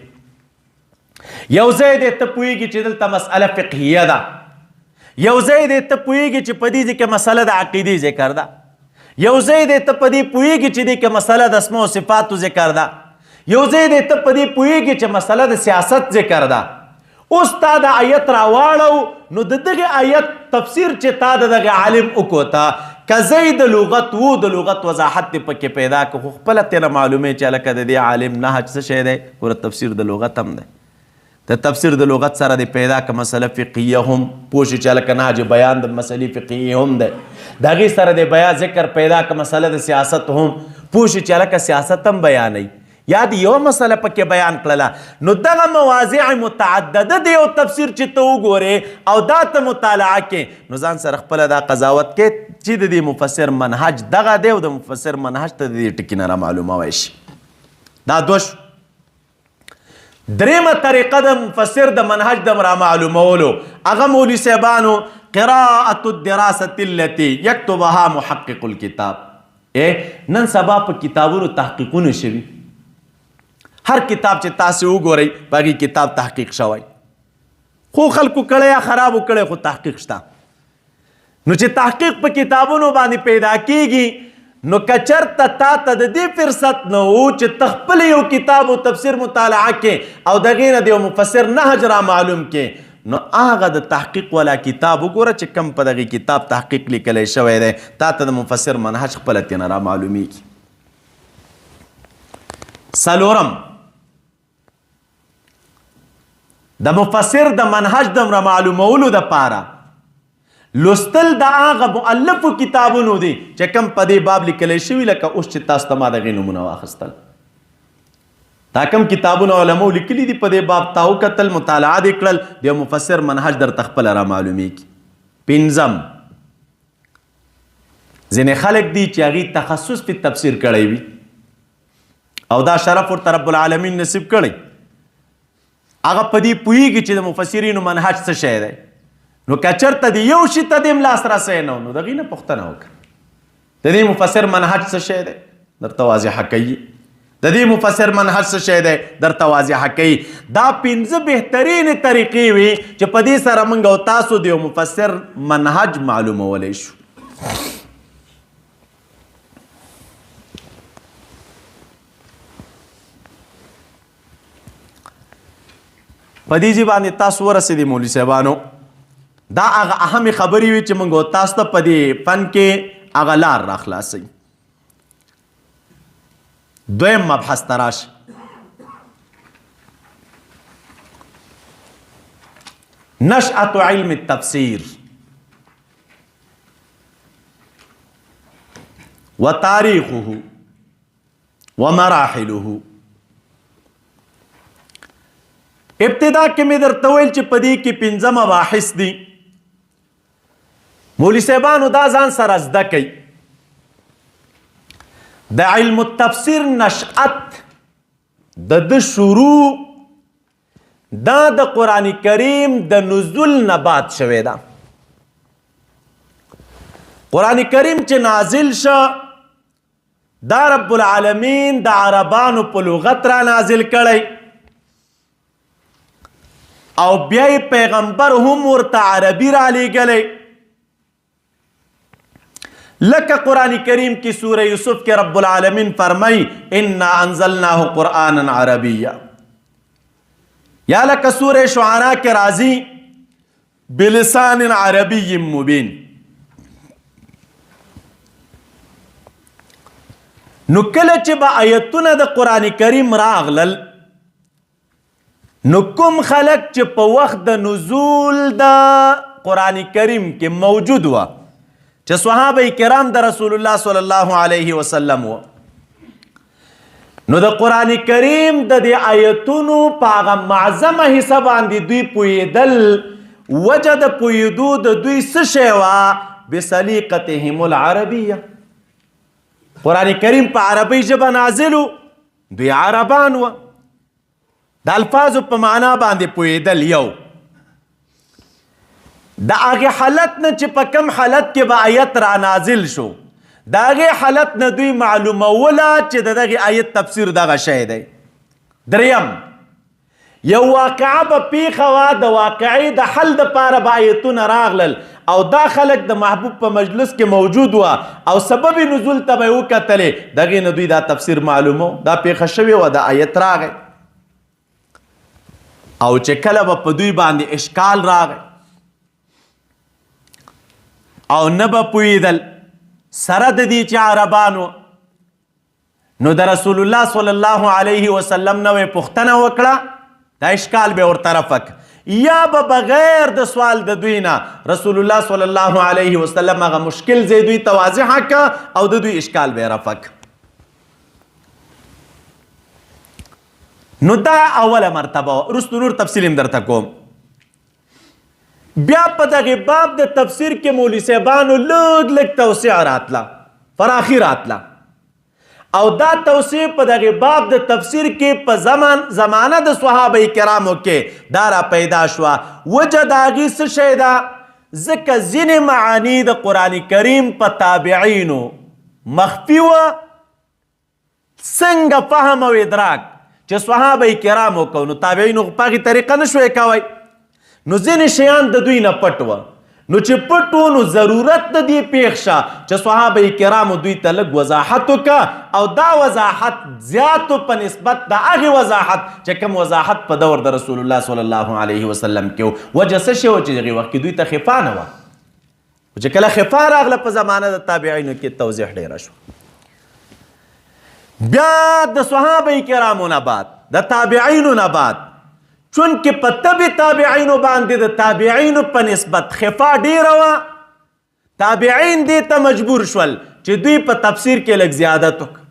Speaker 1: یو ځای دی ته پوهېږې چې دلته مسئله فقهیه ده، یو ځای دی ته پوهېږې چې په دې ځای کې مسئله د عقیدې ذکر ده، یو ځای دی ته په دې پوهېږې چې دې کې مسئله د اسماء او صفاتو ذکر ده، یو ځای دی ته په دې پوهېږې چې مسئله د سیاست ذکر ده. اوس تا د آیت راواړو، نو د دغه آیت تفسیر چې تا د دغه عالم وکوته، که ځای د لغت وو، د لغت وضاحت دې پکې پیدا کړه، خو خپله ترې نه معلومې چې هلکه د دې عالم نهج څه شی دی، ګوره تفسیر د لغت هم دی، د تفسیر د لغت سره دې پیدا کړه مسله فقهیه هم، پوه شې چې هلکه نهج بیان د مسلې فقهیې هم دی، د هغې سره دې بیا ذکر پیدا کړه مسله د سیاست هم، پوه شې چې هلکه سیاست هم بیانوي، یا دې یوه مسله پکې بیان کړله. نو دغه مواضع متعدده دی یو تفسیر چې ته وګورې او دا ته مطالعه کې، نو ځان سره خپله دا قضاوت کې چې د دې مفسر منهج دغه دی او د مفسر منهج ته د دې ټکي نه رامعلوموی شي. دا دوه شو. درېیمه طریقه د مفسر د منهج د رامعلومولو هغه مولوي صاحبانو قراءة الدراسة التي يكتبها محقق الكتاب. نن سبا په کتابونو تحقیقونه شوي، هر کتاب چې تاسې وګورئ په هغې کتاب تحقیق شوی، خو خلکو کړی یا خرابو کړی، خو تحقیق شته. نو چې تحقیق په کتابونو باندې پیدا کیږي، نو که چېرته تا ته د دې فرصت نه و چې ته خپل یو کتاب او تفسیر مطالعه کې او د هغې نه د یو مفسر نهج را معلوم کې، نو هغه د تحقیق والا کتاب وګوره چې کم په دغې کتاب تحقیق لیکلی شوی دی، تا ته د مفسر منهج خپله ترې نه را معلومیږي. څلورم، د مفسر د منهج د را معلومولو دپاره لوستل د هغه مؤلفو کتابونو دي چې کوم په دې باب لیکلی شوي، لکه اوس چې تاسو ته ما دغې نومونه واخیستل، دا کوم کتابونه علماو لیکلي دي په دې باب تا وکتل، مطالعه دې کړل، د یو مفسر منهج درته خپله را معلومیږي. پنځم، ځینې خلک دي چې هغوی تخصص په تفسیر کړی وي او دا شرف ورته رب العالمین نصیب کړی، هغه په دې پوهېږي چې د مفسرینو منهج څه شی دی. نو که چېرته د یو شي ته دې هم لاسرسی نه و، نو د هغې نه پوښتنه وکړه د دې مفسر منهج څه شی دی، درته واضحه کوي. د دې مفسر منهج څه شی دی، درته واضحه کوي. دا پنځه بهترینې طریقې وي چې په دې سره موږ او تاسو د یو مفسر منهج معلومولی شو. په دې ځای باندې تاسو ورسېدې مولوي صاحبانو، دا هغه اهمې خبرې وي چې موږ او تاسو ته په دې فن کې هغه لار را خلاصوي. دویم مبحث ته راشي. نشأة علم التفسیر وتاریخه ومراحله. ابتدا کې مې درته ویل چې په دې کې پنځه مباحث دي. مولوي صاحبانو دا ځان سره زده کوي. د علم التفسیر نشأت د ده شروع دا د قرآن کریم د نزول نه بعد شوې ده. قرآن کریم چې نازل شه دا رب العالمین د عربانو په لغت را نازل کړی او بیا یې پیغمبر هم ورته عربي را لیږلی. لکه قرآن کریم کې سورہ یوسف کې رب العالمین فرمایي انا انزلناه قرآنا عربیا، یا لکه سورہ شعراء کې راځي بلسان عربی مبین. نو کله چې به آیتونه د قرآن کریم راغلل، نو کوم خلک چې په وخت د نزول د قرآن کریم کې موجود وه، چې صحابه کرام د رسول الله صلی الله علیه وسلم و، نو د قران کریم د دې آیتونو په هغه معظمه حصه باندې دوی پوهېدل. وجه د پوهېدو د دوی څه شی وه؟ بسلیقتهم العربیه. قران کریم په عربي ژبه نازل و، دوی عربان وه، د الفاظو په معنا باندې پوهېدل. یو د هغې حالت نه چې په کم حالت کې به آیت را نازل شو، د هغې حالت نه دوی معلوموله چې د دغې آیت تفسیر دغه شی دی. دریم، یو واقعه به پیښه وه، د واقعې د حل دپاره به آیتونه راغلل او دا خلک د محبوب په مجلس کې موجود وه او سبب نزول ته به یې وکتلې، دغې نه دوی دا تفسیر معلومو، دا پیښه شوې وه، دا آیت راغی. او چې کله به په دوی باندې اشکال راغی او نه به پوهېدل، سره د دې چې عربانو، نو د رسول الله صلی الله علیه وسلم نه یې پوښتنه وکړه، دا اشکال به ورته رفع کړ، یا به بغیر د سوال د دوی نه رسول الله صلی الله علیه وسلم هغه مشکل ځای دوی ته واضح کړ او د دوی اشکال به یې رفع کړ. نو دا اوله مرتبه وه. وروسته نور تفصیل هم درته کوم. بیا په دغه باب د تفسیر کې مولوي صاحبانو لږ لږ توسیع راتله، فراخي راتله، او دا توسیع په دغه باب د تفسیر کې په زمانه د صحابه کرامو کې دا را پیدا شوه. وجه د هغې څه شی ده؟ ځکه ځینې معانی د قرآن کریم په تابعینو مخفي وه. څنګه فهم او ادراک چې صحابه کرامو کو، نو تابعینو په هغې طریقه نه شوی کوی، نو ځینې شیان د دوی نه پټ وه. نو چې پټ وو نو ضرورت د دې پېښ شه چې صحابه کرامو دوی ته لږ وضاحت وکړه، او دا وضاحت زیاتو په نسبت د هغې وضاحت چې کوم وضاحت په دور د رسول الله صلی الله علیه وسلم کې و. وجه څه شی وه؟ چې هغې وخت کې دوی ته خفا نه وه، چې کله خفا راغله په زمانه د تابعینو کې توضیح ډېره شوه. بیا د صحابه کرامو نه بعد، د تابعینو نه بعد، چونکه په تبع تابعینو باندې د تابعینو په نسبت خفا ډېره وه، تابعین دې ته مجبور شول چې دوی په تفسیر کې لږ زیادت وکړه،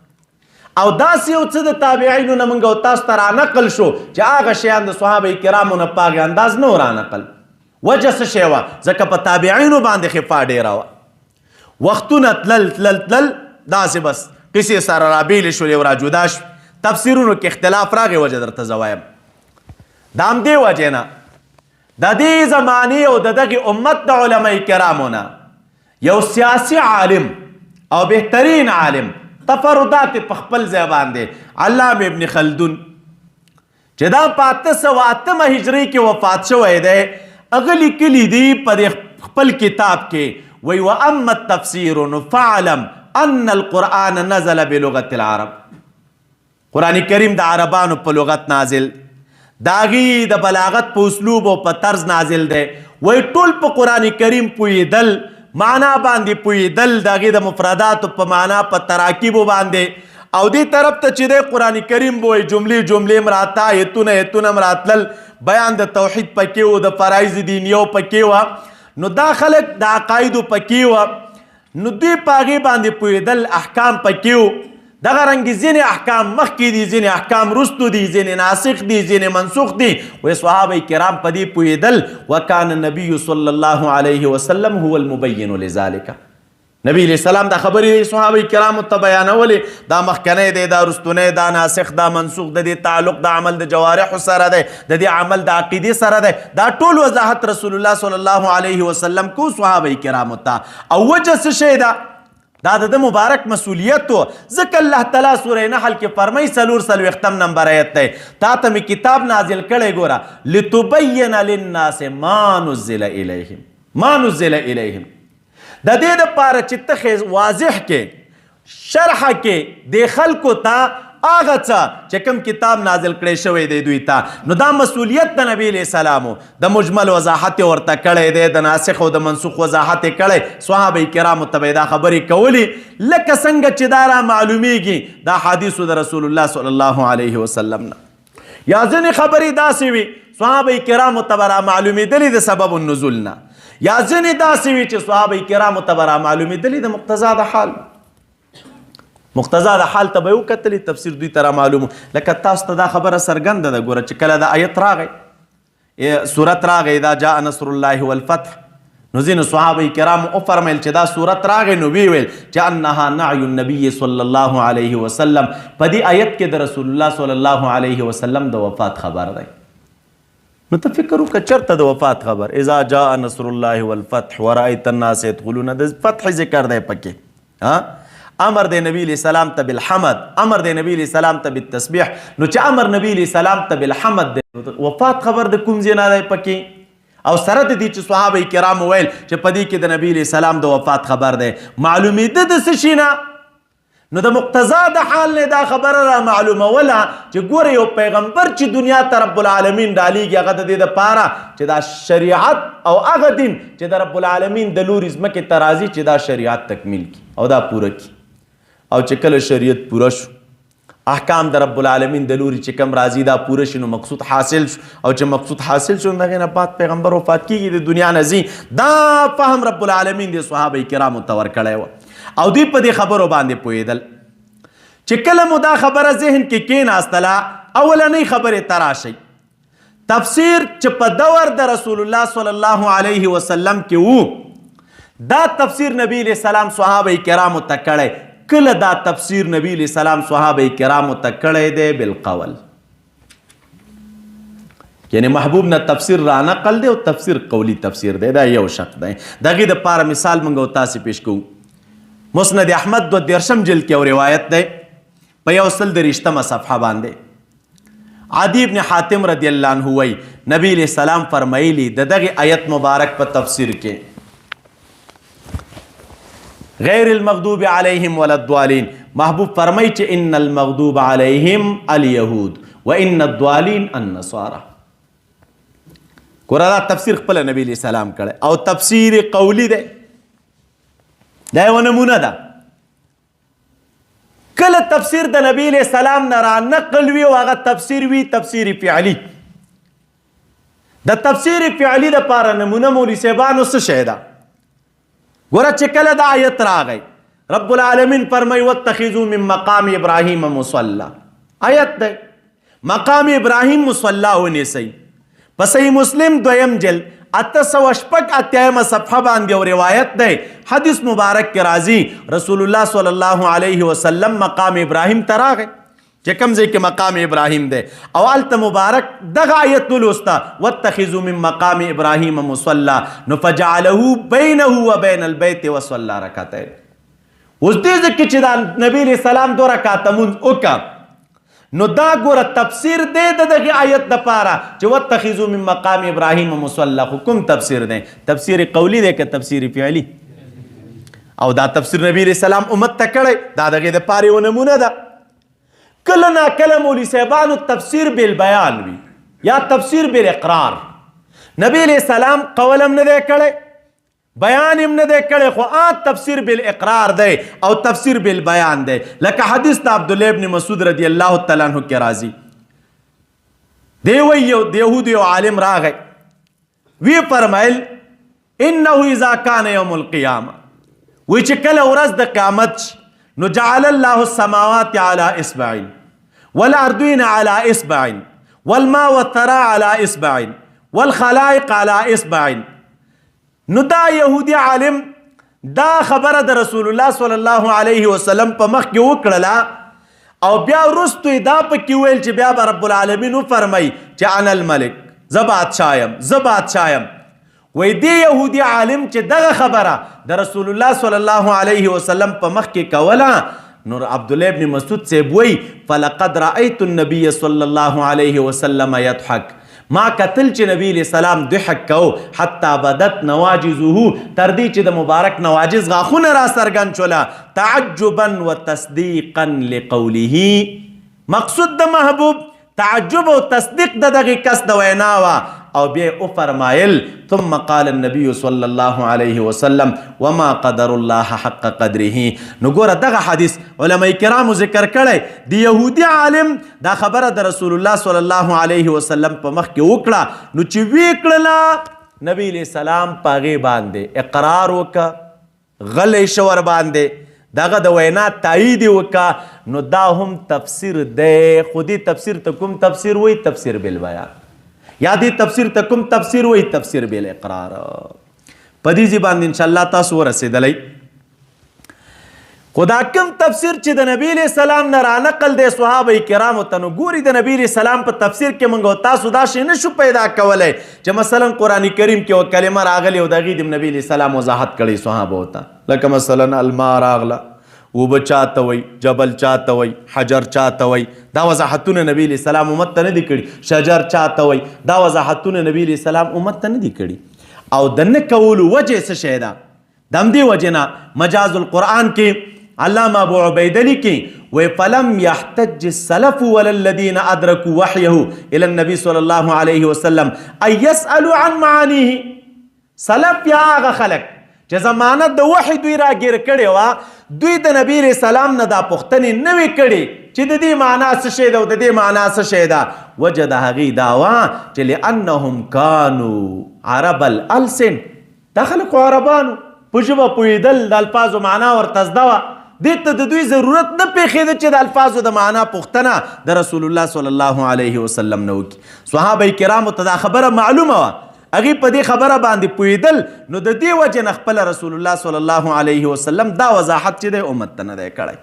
Speaker 1: او داسې یو څه د تابعینو نه موږ او تاسو ته رانقل شو چې هغه شیان د صحابه کرامو نه په هغې انداز نه و رانقل. وجه څه شی وه؟ ځکه په تابعینو باندې خفا ډېره وه. وختونه تلل تلل تلل، داسې بس قصې سره رابېلې شولې او را جدا شوې، تفسیرونو کې اختلاف راغی. وجه درته زه وایم، د همدې وجې نه د دې زمانې او د دغې امت د علماء کرامو نه یو سیاسي عالم او بهترین عالم، تفردات په خپل ځای باندې، علامه ابن خلدون، چې دا په 808 هجري کې وفات شوی دی، هغه لیکلي دي په دې خپل کتاب کې، وایي واما التفسیر نو فاعلم ان القرآن نزل بلغة العرب. قرآن کریم د عربانو په لغت نازل، د هغې د بلاغت په اسلوب او په طرز نازل دی. وایي ټول په قرآن کریم پوهېدل، معنا باندې پوهېدل، د هغې د مفرداتو په معنا په تراکیبو باندې، او دې طرف ته چې دی قرآن کریم به وایي جملې جملې هم راته، آیتونه آیتونه هم راتلل، بیان د توحید پکې و، د فرایض دینیو پکې وه، نو دا خلک د عقایدو پکې وه، نو دوی په هغې باندې پوهېدل، احکام پکې و. دغه رنګ ځینې احکام مخکې دي، ځینې احکام وروستو دي، ځینې ناسخ دي، ځینې منسوخ دي. وایي صحابه کرام په دې پوهېدل. وکان النبي صلی الله علیه وسلم هو المبین لذلک. نبی علیہ السلام دا خبرې صحابه کرامو ته بیانولې، دا مخکنی دی، دا وروستنی، دا ناسخ، دا منسوخ، د دې تعلق د عمل د جوارحو سره دی، د دې عمل د عقیدې سره دی. دا ټول وضاحت رسول الله صلی الله علیه وسلم کو صحابه کرامو ته. او وجه څه شی ده؟ دا د ده مبارک مسؤلیت و. ځکه الله تعالی سورة نحل کې فرمایي، 44 نمبر آیت دی، تا ته مې کتاب نازل کړی، ګوره، لتبین للناس ما نزل الیهم، ما نزل الیهم، د دې دپاره چې ته واضح کې، شرح کې د خلکو ته هغه څه چې کوم کتاب نازل کړی شوی دی دوی ته. نو دا مسؤلیت د نبی علیہ السلام د مجمل وضاحت یې ورته کړی دی، د ناسخ او د منسوخ وضاحت یې کړی. صحابه کرامو ته به یې دا خبرې کولې، لکه څنګه چې دا را معلومیږي دا حدیثو د رسول الله صلی الله علیه وسلم نه. یا ځینې خبرې داسې وي صحابه کرامو ته به را معلومېدلې د سبب النزول نه، یا ځینې داسې وي چې صحابه کرامو ته به رامعلومېدلې د مقتضا د حال، مقتضا د حال ته به یې وکتلې، تفسیر دوی ته رامعلوم. لکه تاسو ته دا خبره څرګنده ده، ګوره چې کله دا آیت راغی، سورت راغی، اذا جاء نصر الله والفتح، نو ځینو صحابه کرامو وفرمیل چې دا سورت راغی نو ویې ویل چې انها نعی النبي صلی الله علیه وسلم، په دې آیت کې د رسول الله صلی الله علیه وسلم د وفات خبر دی. نو ته فکر وکړه چېرته د وفات خبر؟ اذا جاء نصر الله والفتح ورأیت الناس يدخلون، د فتح ذکر دی پکې. امر دی نبی علیہ السلام ته بالحمد، امر دی نبی علیہ السلام ته بالتسبیح. نو چې امر نبی علیہ السلام ته بالحمد دی، وفات خبر د کوم ځای نه دی پکې؟ او سره د دې چې صحابه کرام ویل چې په دې کې د نبی علیہ السلام د وفات خبر دی، معلومېده د څه شي نه؟ نو د مقتضا د حال نه دا خبره را معلوموله چې ګوره یو پیغمبر چې دنیا ته رب العالمین ډالیږي، هغه د دې دپاره چې دا شریعت او هغه دین چې د رب العالمین د لوري ځمکې ته راځي چې دا شریعت تکمیل کړي او دا پوره کړي. او چې کله شریعت پوره شو، احکام د رب العالمین د لوري چې کم راځي دا پوره شي، نو مقصود حاصل شو. او چې مقصود حاصل شو، نو هغې نه بعد پیغمبر وفات کېږي، د دنیا نه ځي. دا فهم رب العالمین د صحابه کرامو ته ورکړی و او دوی په دې خبرو باندې پوهېدل. چې کله مو دا خبره ذهن کې کېناستله، اولنۍ خبرې ته راشئ. تفسیر چې په دور د رسول الله صلی الله علیه وسلم کې وو، دا تفسیر نبی علیہ السلام صحابه کرامو ته کړی. کله دا تفسیر نبی علیہ السلام صحابه کرامو ته کړی دی؟ بالقول، یعنی محبوب نه تفسیر را نقل دی او تفسیر قولی تفسیر دی. دا یو شق دی. د هغې دپاره مثال موږ او تاسې پیش کوو. مسند احمد 32 جلد کې یو روایت دی په 123مه صفحه باندې. عدی ابن حاتم رضی الله عنه وایي نبی علیہ السلام فرمایلی د دغه آیت مبارک په تفسیر کې، غیر المغضوب علیهم ولا الضالین، محبوب فرمایي چې ان المغضوب علیهم اليهود وان الضالین النصارى. ګوره دا تفسیر خپله نبی علیہ السلام کړی او تفسیر قولی دی، دا یوه نمونه ده. کله تفسیر د نبی علیہ السلام نه را نقل وي او هغه تفسیر وي تفسیر فعلی. د تفسیر فعلی دپاره نمونه مولوي صاحبانو څه شی ده؟ ګوره چې کله دا آیت راغی، رب العالمین فرمایي واتخذوا من مقام ابراهیم مصلی. آیت دی، مقام ابراهیم مصلی ونیسئ. په صحیح مسلم دویم جلد 886 صفحه باندې یو روایت دی، حدیث مبارک کې راځي رسول الله صلی الله علیه وسلم مقام ابراهیم ته راغی، چې کوم ځای کې مقام ابراهیم دی، او هلته مبارک دغه آیت ولوسته واتخذوا من مقام ابراهیم مصلی، نو فجعله بینه وبین البیت وصلی رکعتین. اوس دې ځای کې چې دا نبی علیہ السلام دوه رکعته مونځ وکړه، نو دا ګوره تفسیر دی د دغه آیت دپاره چې واتخذوا من مقام ابراهیم مصلی. خو کوم تفسیر دی؟ تفسیر قولی دی که تفسیر فعلی؟ او دا تفسیر نبی علیہ السلام امت ته کړی، دا دغې دپاره یوه نمونه ده. کله نا کله مولوي صاحبانو تفسیر بالبیان وي یا تفسیر بالاقرار. نبی علیہ السلام قول هم نه دی کړی، بیان هم نه دی کړی، خو تفسیر بالاقرار دی او تفسیر بالبیان دی. لکه حدیث د عبدالله ابن مسعود رضی الله تعالی عنہ کې راځي، دی وایي یو د یهودو یو عالم راغی، وی فرمایل انه اذا کان یوم القیامه، وی چې کله ورځ د قیامت شي، نو جعل الله السماوات على اصبع والارضین على اصبع والماء والثرى على اصبع والخلائق على اصبع. نو دا یهودي عالم دا خبره د رسول الله صلی الله علیه وسلم په مخ کې وکړله، او بیا وروستو یې دا پکې وویل چې بیا به رب العالمین وفرمایي چې انا الملک، زه بادشاه یم، زه بادشاه یم. وایي دې یهودي عالم چې دغه خبره د رسول الله صلی الله علیه وسلم په مخ کې کوله، نو عبدالله ابن مسعود صاحب وایي فلقد رأیت النبی صلی الله علیه وسلم یضحک، ما کتل چې نبی علیہ السلام ضحک کو، حتی بدت نواجزه، تر دې چې د مبارک نواجز غاښونه را څرګند شوله، تعجبا وتصدیقا لقوله. مقصود د محبوب تعجب او تصدیق د دغې کس د وینا وه. او بیا یې وفرمایل ثم قال النبي صلی الله علیه وسلم وما قدر الله حق قدره. نو ګوره دغه حدیث علماء کرامو ذکر کړی، د یهودي عالم دا خبره د رسول الله صلی الله علیه وسلم په مخ کې وکړه، نو چې ویې کړله نبی علیہ السلام پاغې باندې اقرار وکړه، غلی شو ورباندې، دغه د وینا تایید یې وکړه، نو دا هم تفسیر دی. خو دې تفسیر ته کوم تفسیر وایي؟ تفسیر بالبیان. یا دې تفسیر ته کوم تفسیر وایي؟ تفسیر بالاقرار. په دې ځای باندې انشاءالله تاسو ورسېدلی. خو دا کوم تفسیر چې د نبی علیہ السلام نه را نقل دی صحابه کرامو ته، نو ګوري د نبی علیہ السلام په تفسیر کې موږ تاسو دا شی نشو پیدا کولی چې مثلا قرآن کریم کې یوه کلمه راغلې او د هغې د نبی علیہ السلام وضاحت کړی صحابه ته، لکه مثلا الماء راغله، اوبه چاته وایي، جبل چاته وایي، حجر چاته وایي، دا وضاحتونه نبی علیہ السلام امت ته نه دي کړي. شجر چاته وایي، دا وضاحتونه نبی علیہ السلام امت ته نه دي کړي. او د نه کولو وجه څه شی ده؟ د همدې وجې نه مجاز القرآن کې علامه ابو عبیده لیکي وی فلم يحتج السلف ولا الذين ادركوا وحيه الى النبي صلى الله عليه وسلم ان يسالوا عن معانيه. سلف یا هغه خلک چې زمانه د وحي دوی راګیر کړې وه، دوی د نبی علیہ السلام نه دا پوښتنې نه وې کړې چې د دې معنا څه شی ده او د دې معنا څه شی ده. وجه د هغې دا وه چې لأنهم کانو عرب الألسن، دا خلک خو عربانو په ژبه پوهېدل، د الفاظو معنا ورته زده وه، دې ته د دوی ضرورت نه پېښېده چې د الفاظو د معنا پوښتنه د رسول الله صلی الله علیه وسلم نه وکړي. صحابه کرامو ته دا خبره معلومه وه، هغې په دې خبره باندې پوهېدل، نو د دې وجې نه خپله رسول الله صلی الله علیه وسلم دا وضاحت چې دی امت ته نه دی کړی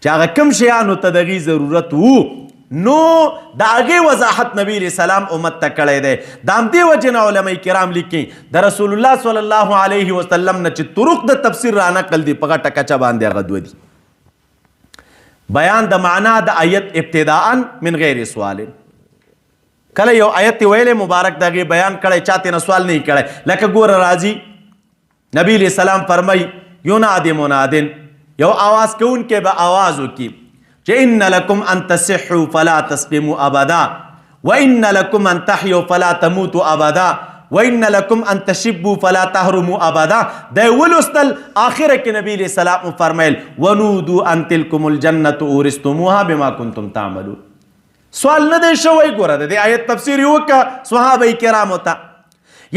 Speaker 1: چې هغه کوم شیانو ته د هغې ضرورت وو، نو د هغې وضاحت نبی علیہ السلام امت ته کړی دی. د همدې وجې نه علماء کرام لیکي د رسول الله صلی الله علیه وسلم نه چې طرق د تفسیر را نقل دي په غټه کچه باندې هغه دوه دي: بیان د معنا د آیت ابتداء من غیر سوال. کله یو آیت ویلې مبارک د هغې بیان کړی، چا ترې نه سوال نه کړی. لکه ګوره راځي نبی علیہ السلام فرمایي ینادي منادن، یو آواز کوونکی به آواز وکړي چې ان لکم ان تصحوا فلا تسقموا ابدا وان لکم ان تحیوا فلا تموتوا ابدا وان لکم ان تشبوا فلا تهرموا ابدا. دا ولوستل، آخره کې نبی علیہ السلام وفرمایل ونودوا ان تلکم الجنة اورثتموها بما کنتم تعملون. سوال نه دی شوی، ګوره د دې آیت تفسیر یې وکړه صحابه کرامو ته.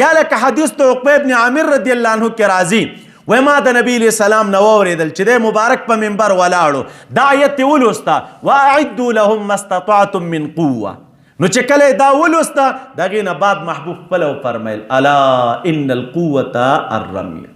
Speaker 1: یا لکه حدیث د عقبه ابن عامر رضی الله عنه کې راځي، وای ما د نبی علیہ السلام نه واورېدل چې دی مبارک په منبر ولاړو، دا آیت یې ولوسته واعدوا لهم ما استطعتم من قوه. نو چې کله یې دا ولوسته د هغې نه بعد محبوب خپله وفرمیل الا ان القوة الرمي.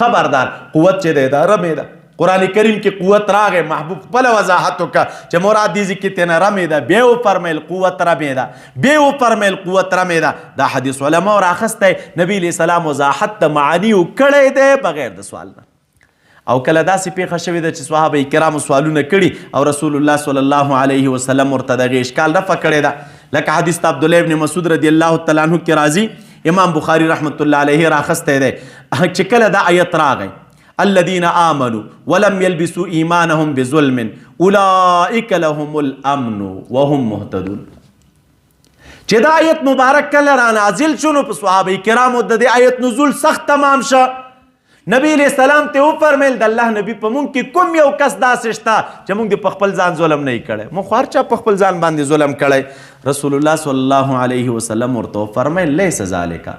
Speaker 1: خبردار، قوت چې دی دا رمې ده. قرآن کریم کې قوت راغی، محبوب خپله وضاحت وکړه چې مراد دې ځای کې ترې نه رمې ده، بیا یې وفرمیل قوت رمې ده، بیا یې وفرمیل قوت رمې ده. دا حدیث علماو راخستی، نبی علیہ السلام وضاحت د معانیو کړی دی بغیر د سوال نه. او کله داسې پېښه شوې ده چې صحابه کرامو سوالونه کړي او رسول الله صلی الله علیه وسلم ورته دغې اشکال رفع کړی ده. لکه حدیث د عبدالله ابن مسعود رضی الله تعالی عنه کې راځي، امام بخاری رحمت الله علیه راخستی دی چې کله دا آیت راغی الذين آمنوا ولم يلبسوا إيمانهم بظلم أولئك لهم الأمن وهم مهتدون. چې دا آیت مبارک کله را نازل شو نو په صحابه کرامو د دې آیت نزول سخت تمام شه. نبی علیہ السلام ته وفرمیل د الله نبی په مونږ کې کوم یو کس داسې شته چې مونږ دې په خپل ځان ظلم نه کړی، مونږ خو هر چا په خپل ځان باندې ظلم کړی. رسول الله صلی الله علیه وسلم ورته وفرمیل لیس ذلک،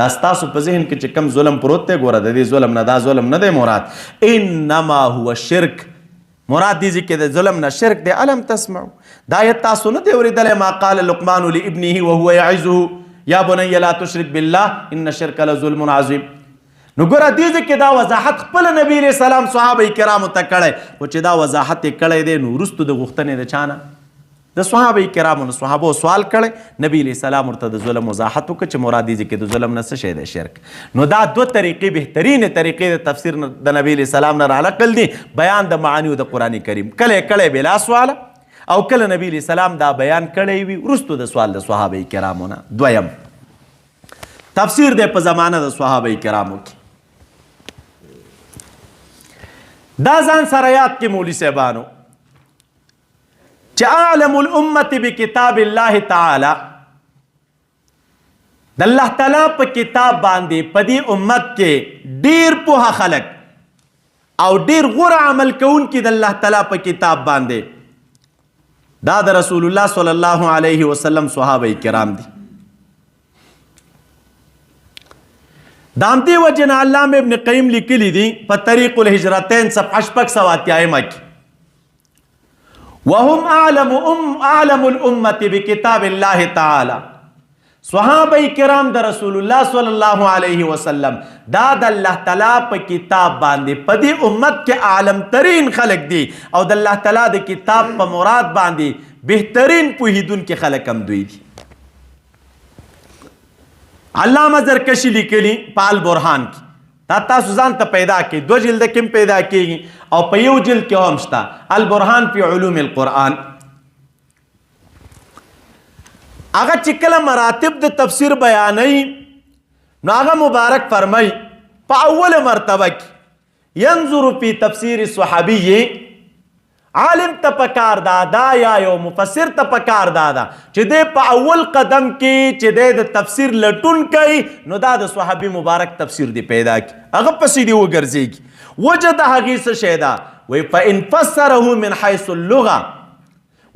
Speaker 1: دا ستاسو په ذهن کې چې کم ظلم پروت دی ګوره د دې ظلم نه دا ظلم نه دی مراد، انما هو شرک، مراد دې ځای کې د ظلم نه شرک دی. الم تسمعوا، دا آیت تاسو نه دی اورېدلی، ما قال لقمان لابنه وهو يعظه یا بني لا تشرک بالله ان الشرک لظلم عظیم. نو ګوره دې ځای کې دا وضاحت خپل نبی علیہ السلام صحابه کرامو ته کړی، خو چې دا وضاحت یې کړی دی نو وروسته د غوښتنې د چا نه، د صحابه کرامو نه صحابو سوال کړی، نبی علیہ السلام ورته د ظلم وضاحت وکړ چې مراد دې ځای کې د ظلم نه څه شی دی، شرک. نو دا دوه طریقې بهترینې طریقې د تفسیر د نبی علیہ السلام نه رانقل دي، بیان د معانیو د قرآن کریم. کله یې کړی بلا سواله، او کله نبی علیہ السلام دا بیان کړی وي وروسته د سوال د صحابه کرامو نه. دویم تفسیر دی په زمانه د صحابه کرامو کې. دا ځان سره یاد کې مولوي صاحبانو چې اعلم الامة بکتاب الله تعالی، د الله تعالی په کتاب باندې په دې امت کې ډیر پوهه خلک او ډیر غوره عمل کوونکي د الله تعالی په کتاب باندې دا د رسول الله صلی الله علیه وسلم صحابه کرام دي. د همدې وجې نه علامه ابن قیم لیکلي دي په طریق الهجرتین صفحه 680 کې، وهم اعلم اعلم الامه بکتاب الله تعالی. صحابه کرام د رسول الله صلی الله علیه وسلم دا د الله تعالی په کتاب باندې په دې امت کې عالم ترین خلق دي، او د الله تعالی د کتاب په مراد باندې بهترین پوهیدونکي خلک هم دوی دي. علامه زرکشي لیکلي په البرهان کې، دا تاسو ځان ته پیدا کړئ، دوه جلد کې هم پیدا کېږي او په یو جلد کې هم شته، البرهان فی علوم القرآن. هغه چې کله مراتب د تفسیر بیانوي نو هغه مبارک فرمایي په اوله مرتبه کې ينظر فی تفسیر الصحابي، عالم ته پکار دا دا یا یو مفسر ته پکار دا دا چې دی په اول قدم کې چې دی د تفسیر لټون کوي نو دا د صحابي مبارک تفسیر دی پیدا کی، هغه پسې دی وګرځېږي. وجه د هغې څه شی ده؟ وایي فإن فسره من حیث اللغة،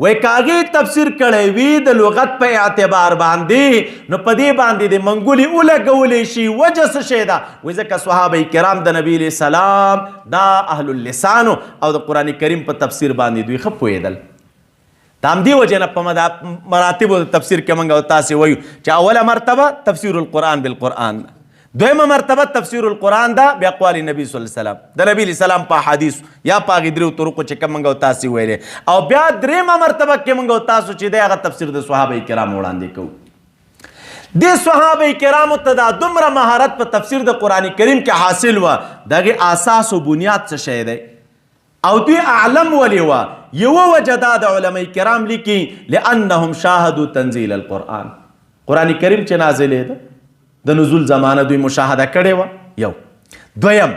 Speaker 1: وایي که هغې تفسیر کړی وي د لغت په اعتبار باندې نو په دې باندې د منګولې ولګولی شي. وجه څه شی ده؟ وایي ځکه صحابه کرام د نبی علیه السلام دا اهل اللسانو او د قرآن کریم په تفسیر باندې دوی ښه پوهېدل. د همدې وجې نه په مراتبو د تفسیر کې موږ او تاسې وایو چې اوله مرتبه تفسیر القرآن بالقرآن ده، دویمه مرتبه تفسیر القرآن ده باقوال نبی صلی الله علیه وسلم، د نبی علیه السلام په احادیث یا په هغې دریو طرقو چې کوم موږ او تاسې ویلې، او بیا درېیمه مرتبه کې موږ او تاسو چې دی هغه تفسیر د صحابه کرامو وړاندې کوو. دې صحابه کرامو ته دا دومره مهارت په تفسیر د قرآن کریم کې حاصل وه، د هغې اساس او بنیاد څه شی دی او دوی اعلم ولې وه؟ یوه وجه دا د علماء کرام لیکي لأنهم شاهدوا تنزیل القرآن، قرآن کریم چې نازلېده د نزول زمانه دوی مشاهده کړې وه. یو دویم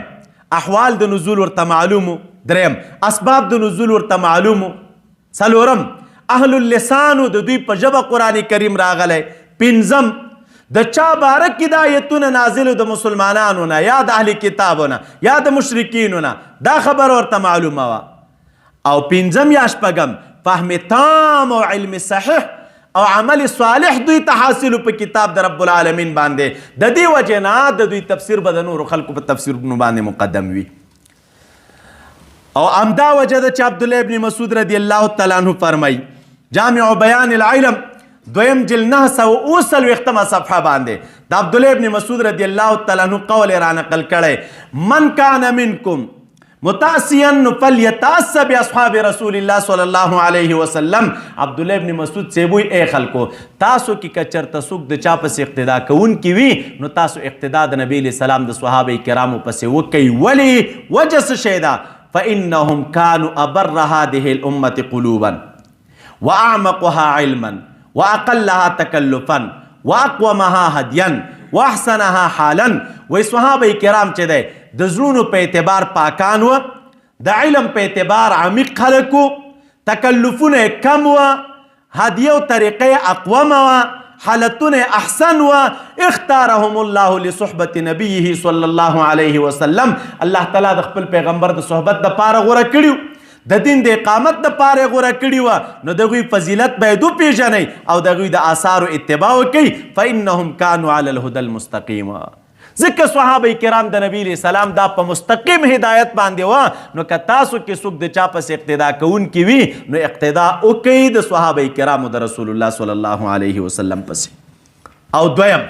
Speaker 1: احوال د نزول ورته معلومو، دریم اسباب د نزول ورته معلومو، څلورم اهل اللسانو د دوی په ژبه قرآن کریم راغلی، پنځم د چا باره کې دا آیتونه نازلو د مسلمانانو نه یا د اهل کتابو نه یا د مشرکینو نه، دا خبر ورته معلومه وه. او پنځم یا شپږم فهم تام او علم صحیح او عمل صالح دوی ته حاصل په کتاب د رب العالمین باندې، د دې وجې نه د دوی تفسیر به د نورو خلکو په تفسیرونو باندې مقدم وي. او همدا وجه ده چې عبدالله ابن مسعود رضی الله تعالی عنه فرمایي جامع بیان العلم دویم جلد 947 صفحه باندې د عبدالله ابن مسعود رضی الله تعالی عنه قول را نقل کړی، من کان منکم متاسیا فلیتاسى باصحاب رسول الله صلی الله علیه وسلم. عبدالله ابن مسعود صاحب وایي ای خلکو تاسو کې که چېرته څوک د چا پسې اقتدا کوونکي وي نو تاسو اقتدا د نبی علیه السلام د صحابه کرامو پسې وکئ. ولې؟ وجه څه شی ده؟ فإنهم كانوا أبر هذه الأمة قلوبا وأعمقها علما وأقلها تكلفا وأقومها هديا وأحسنها حالا. وایي صحابه کرام چې دی د زړونو په اعتبار پاکان وه، د علم په اعتبار عمیق خلک وو، تکلفونه یې کم وه، هدیه او طریقه یې اقومه وه، حالتونه یې احسن وه. اختارهم الله لصحبة نبیه صلی الله علیه وسلم. الله تعالی د خپل پیغمبر د صحبت دپاره غوره کړي، د دین د اقامت دپاره یې غوره کړي وه، نو د هغوی فضیلت باید وپېژنئ او د هغوی د آثارو اتباع وکړئ. فإنهم كانوا على الهدى المستقیم. ځکه صحابه کرام د نبی علیه السلام دا په مستقیم هدایت باندې وه، نو که تاسو کې څوک د چا پسې اقتدا کوونکي وي نو اقتدا وکړئ د صحابه کرامو د رسول الله صلی الله علیه وسلم پسې. او دویم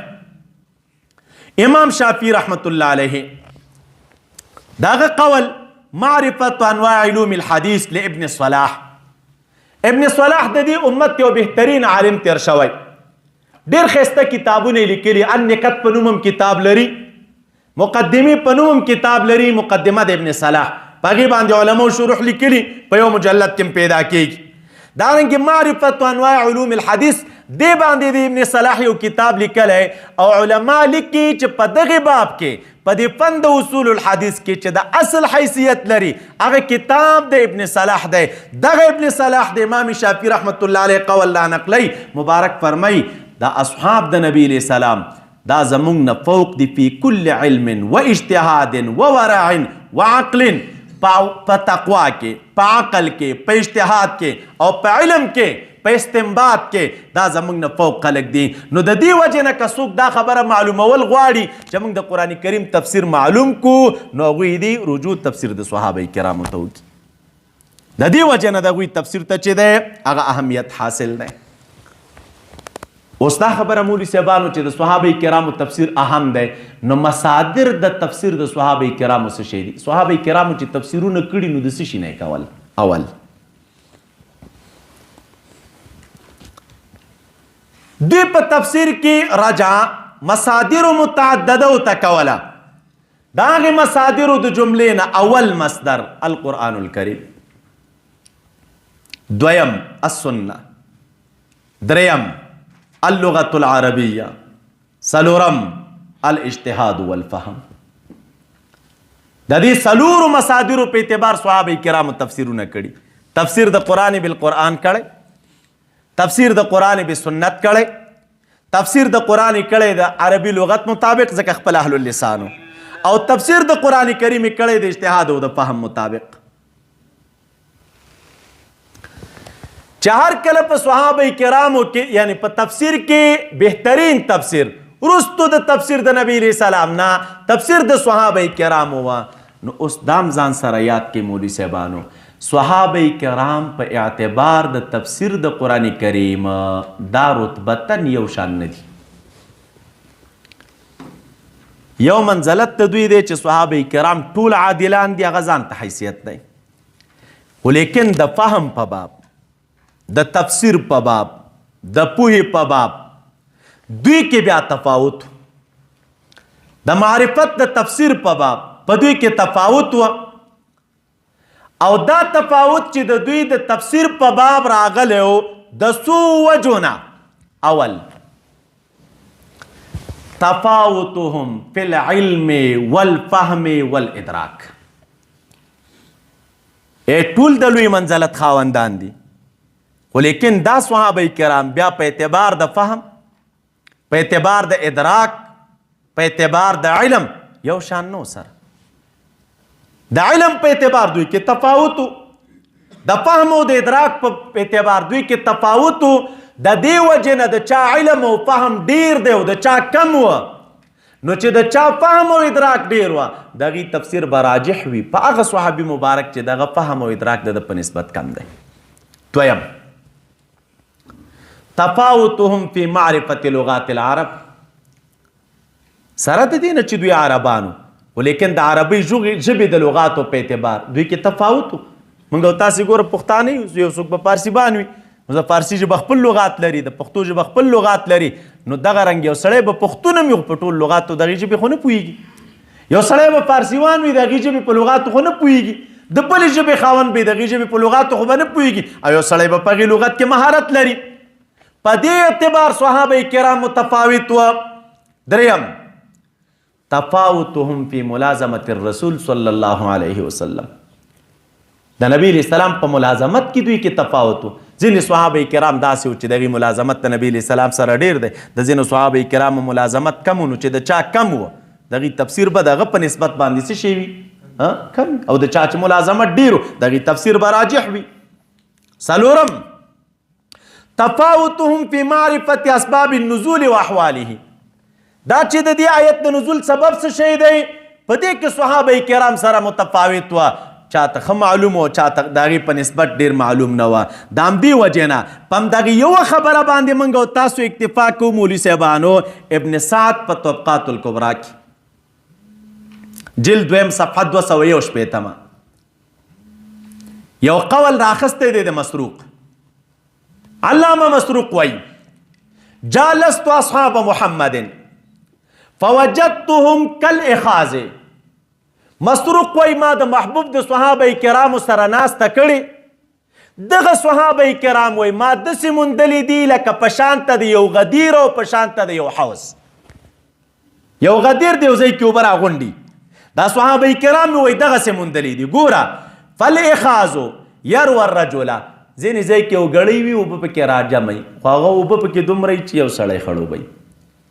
Speaker 1: امام شافعي رحمت الله علیه داغه قول معرفت انواع علوم الحدیث لابن صلاح. ابن صلاح د دې امت یو بهترین عالم تیر شوی، ډېر ښایسته کتابونه یې لیکلي. النکت په نوم هم کتاب لري، مقدمې په نوم هم کتاب لري، مقدمه د ابن صلاح په هغې باندې علماو شروح لیکلي، په یو مجلد کې هم پیدا کېږي. دارنګه معرفت انواع علوم الحدیث دې باندې د ابن صلاح یو کتاب لیکلی او علما لیکي چې په دغه باب کې په دې فن د اصول الحدیث کې چې د اصل حیثیت لري هغه کتاب د ابن صلاح دی. دغه ابن صلاح د امام شافعي رحمت الله علیه قول لا نقلی مبارک فرمایي دا اصحاب د نبی علیه السلام دا زمونږ نه فوق دی فی کل علم و اجتهاد و ورع و عقل، په تقوا کې، په عقل کې، په اجتهاد کې او په علم کې په استنباط کې دا زمونږ نه فوق خلک دي. نو د دې وجې نه که څوک دا خبره معلومول غواړي چې موږ د قرآن کریم تفسیر معلوم کو، نو هغوی دې رجوع تفسیر د صحابه کرامو ته وکړي. د دې وجې نه د هغوی تفسیر ته چې دی هغه اهمیت حاصل دی. اوس دا خبره مولوي صاحبانو چې د صحابه کرامو تفسیر اهم دی، نو مصادر د تفسیر د صحابه کرامو څه شی دي؟ صحابه کرامو چې تفسیرونه کړي نو د څه شي نه یې کول؟ اول دوی په تفسیر کې رجع مصادر متعدده ته کوله. د هغې مصادرو د جملې نه اول مصدر القرآن الکریم، دویم السنه، دریم اللغة العربیه، څلورم الاجتهاد والفهم. د دې څلورو مصادرو په اعتبار صحابه کرامو تفسیرونه کړي. تفسیر د قرآن بالقرآن کړی، تفسیر د قرآن بالسنت کړی، تفسیر د قرآن کړی د عربي لغت مطابق ځکه خپل اهل اللسانو، او تفسیر د قرآن کریم کړی د اجتهاد او د فهم مطابق. چې هر کله په صحابه کرامو کې یعنی په تفسیر کې بهترین تفسیر وروستو د تفسیر د نبی علیہ السلام نه تفسیر د صحابه کرامو وه، نو اوس دام ځان سره یاد کې مولوي صاحبانو، صحابه کرام په اعتبار د تفسیر د قرآن کریم دا رتبتاً یو شان نه دي. یو منزلت د دوی دی چې صحابه کرام ټول عادلان دي، هغه ځان ته حیثیت دی، خو لیکن د فهم په باب، د تفسیر په باب، د پوهې په باب دوی کې بیا تفاوت، د معرفت د تفسیر په باب په دوی کې تفاوت و، او دا تفاوت چې د دوی د تفسیر په باب راغلی و د څو وجو نه. اول تفاوتهم فی العلم والفهم والادراک. ای ټول د لوی منزلت خاوندان دي، خو لیکن دا صحابه کرام بیا په اعتبار د فهم، په اعتبار د ادراک، په اعتبار د علم یو شان نو سره. د علم په اعتبار دوی کې تفاوت و، د فهم او د ادراک په اعتبار دوی کې تفاوت و. د دې وجې نه د چا علم او فهم ډیر دی او د چا کم و، نو چې د چا فهم او ادراک ډیر و د هغې تفسیر به راجح وي په هغه صحابي مبارک چې دغه فهم او ادراک د ده په نسبت کم دی. دویم تفاوتهم فی معرفت لغات العرب. سره د دې نه چې دوی عربانو، ولیکن د عربي ژبې د لغاتو په اعتبار دوی کې تفاوت و. موږ او تاسې ګوره پښتانه یو، یو څوک به فارسي بان وي، نو د فارسي ژبه خپل لغات لري، د پښتو ژبه خپل لغات لري، نو دغه رنګ یو سړی به پښتون هم وي خو په ټولو لغاتو دغې ژبې خو نه پوهېږي، یو سړی به فارسیوان وي د هغې ژبې په لغاتو خو نه پوهېږي، د بلې ژبې خاوند به د هغې ژبې په لغاتو خو به نه پوهېږي، او یو سړی به په هغې لغت کې مهارت لري. په دې اعتبار صحابه کرام متفاوت وه. دریم تفاوتهم فی ملازمة الرسول صلی الله علیه وسلم. د نبی علیہ السلام په ملازمت کې دوی کې تفاوت و. ځینې صحابه کرام داسې و چې د هغې ملازمت د نبی علیہ السلام سره ډېر دی، د ځینو صحابه کرامو ملازمت کم و، نو چې د چا کم و د هغې تفسیر به د هغه په نسبت باندې څه شی وي؟ کم، او د چا چې ملازمت ډېر و د هغې تفسیر به راجح وي. څلورم تفاوتهم فی معرفت اسباب النزول واحواله. دا چې د دې آیت د نزول سبب څه شی دی په دې کې صحابه کرام سره متفاوت وه، چاته ښه معلوم و، چاته د هغې په نسبت ډېر معلوم نه وه. د همدې وجې نه په همدغې یوه خبره باندې موږ او تاسو اکتفا کوو مولوي صاحبانو، ابن سعد په طبقات الکبرا کې جلد دویم صفحه 261 یو قول راخستی دی د مسروق. علامه مسروق وایي جالست اصحاب محمد فوجدتهم کالاخاذ. مسروق وایي ما د محبوب د صحابه کرامو سره ناسته کړې، دغه صحابه کرام وایي ما داسې موندلې دي لکه په شان ته د یو غدیر او په شان ته د یو حوض. یو غدیر دی یو ځای کې اوبه راغونډي، دا صحابه کرام مې وایي دغسې موندلې دي. ګوره فالاخاذ یروى الرجل، ځینې ځای کې یو ګړی وي اوبه پکې راجموي، خو هغه اوبه پکې دومره وي چې یو سړی خړوبوي.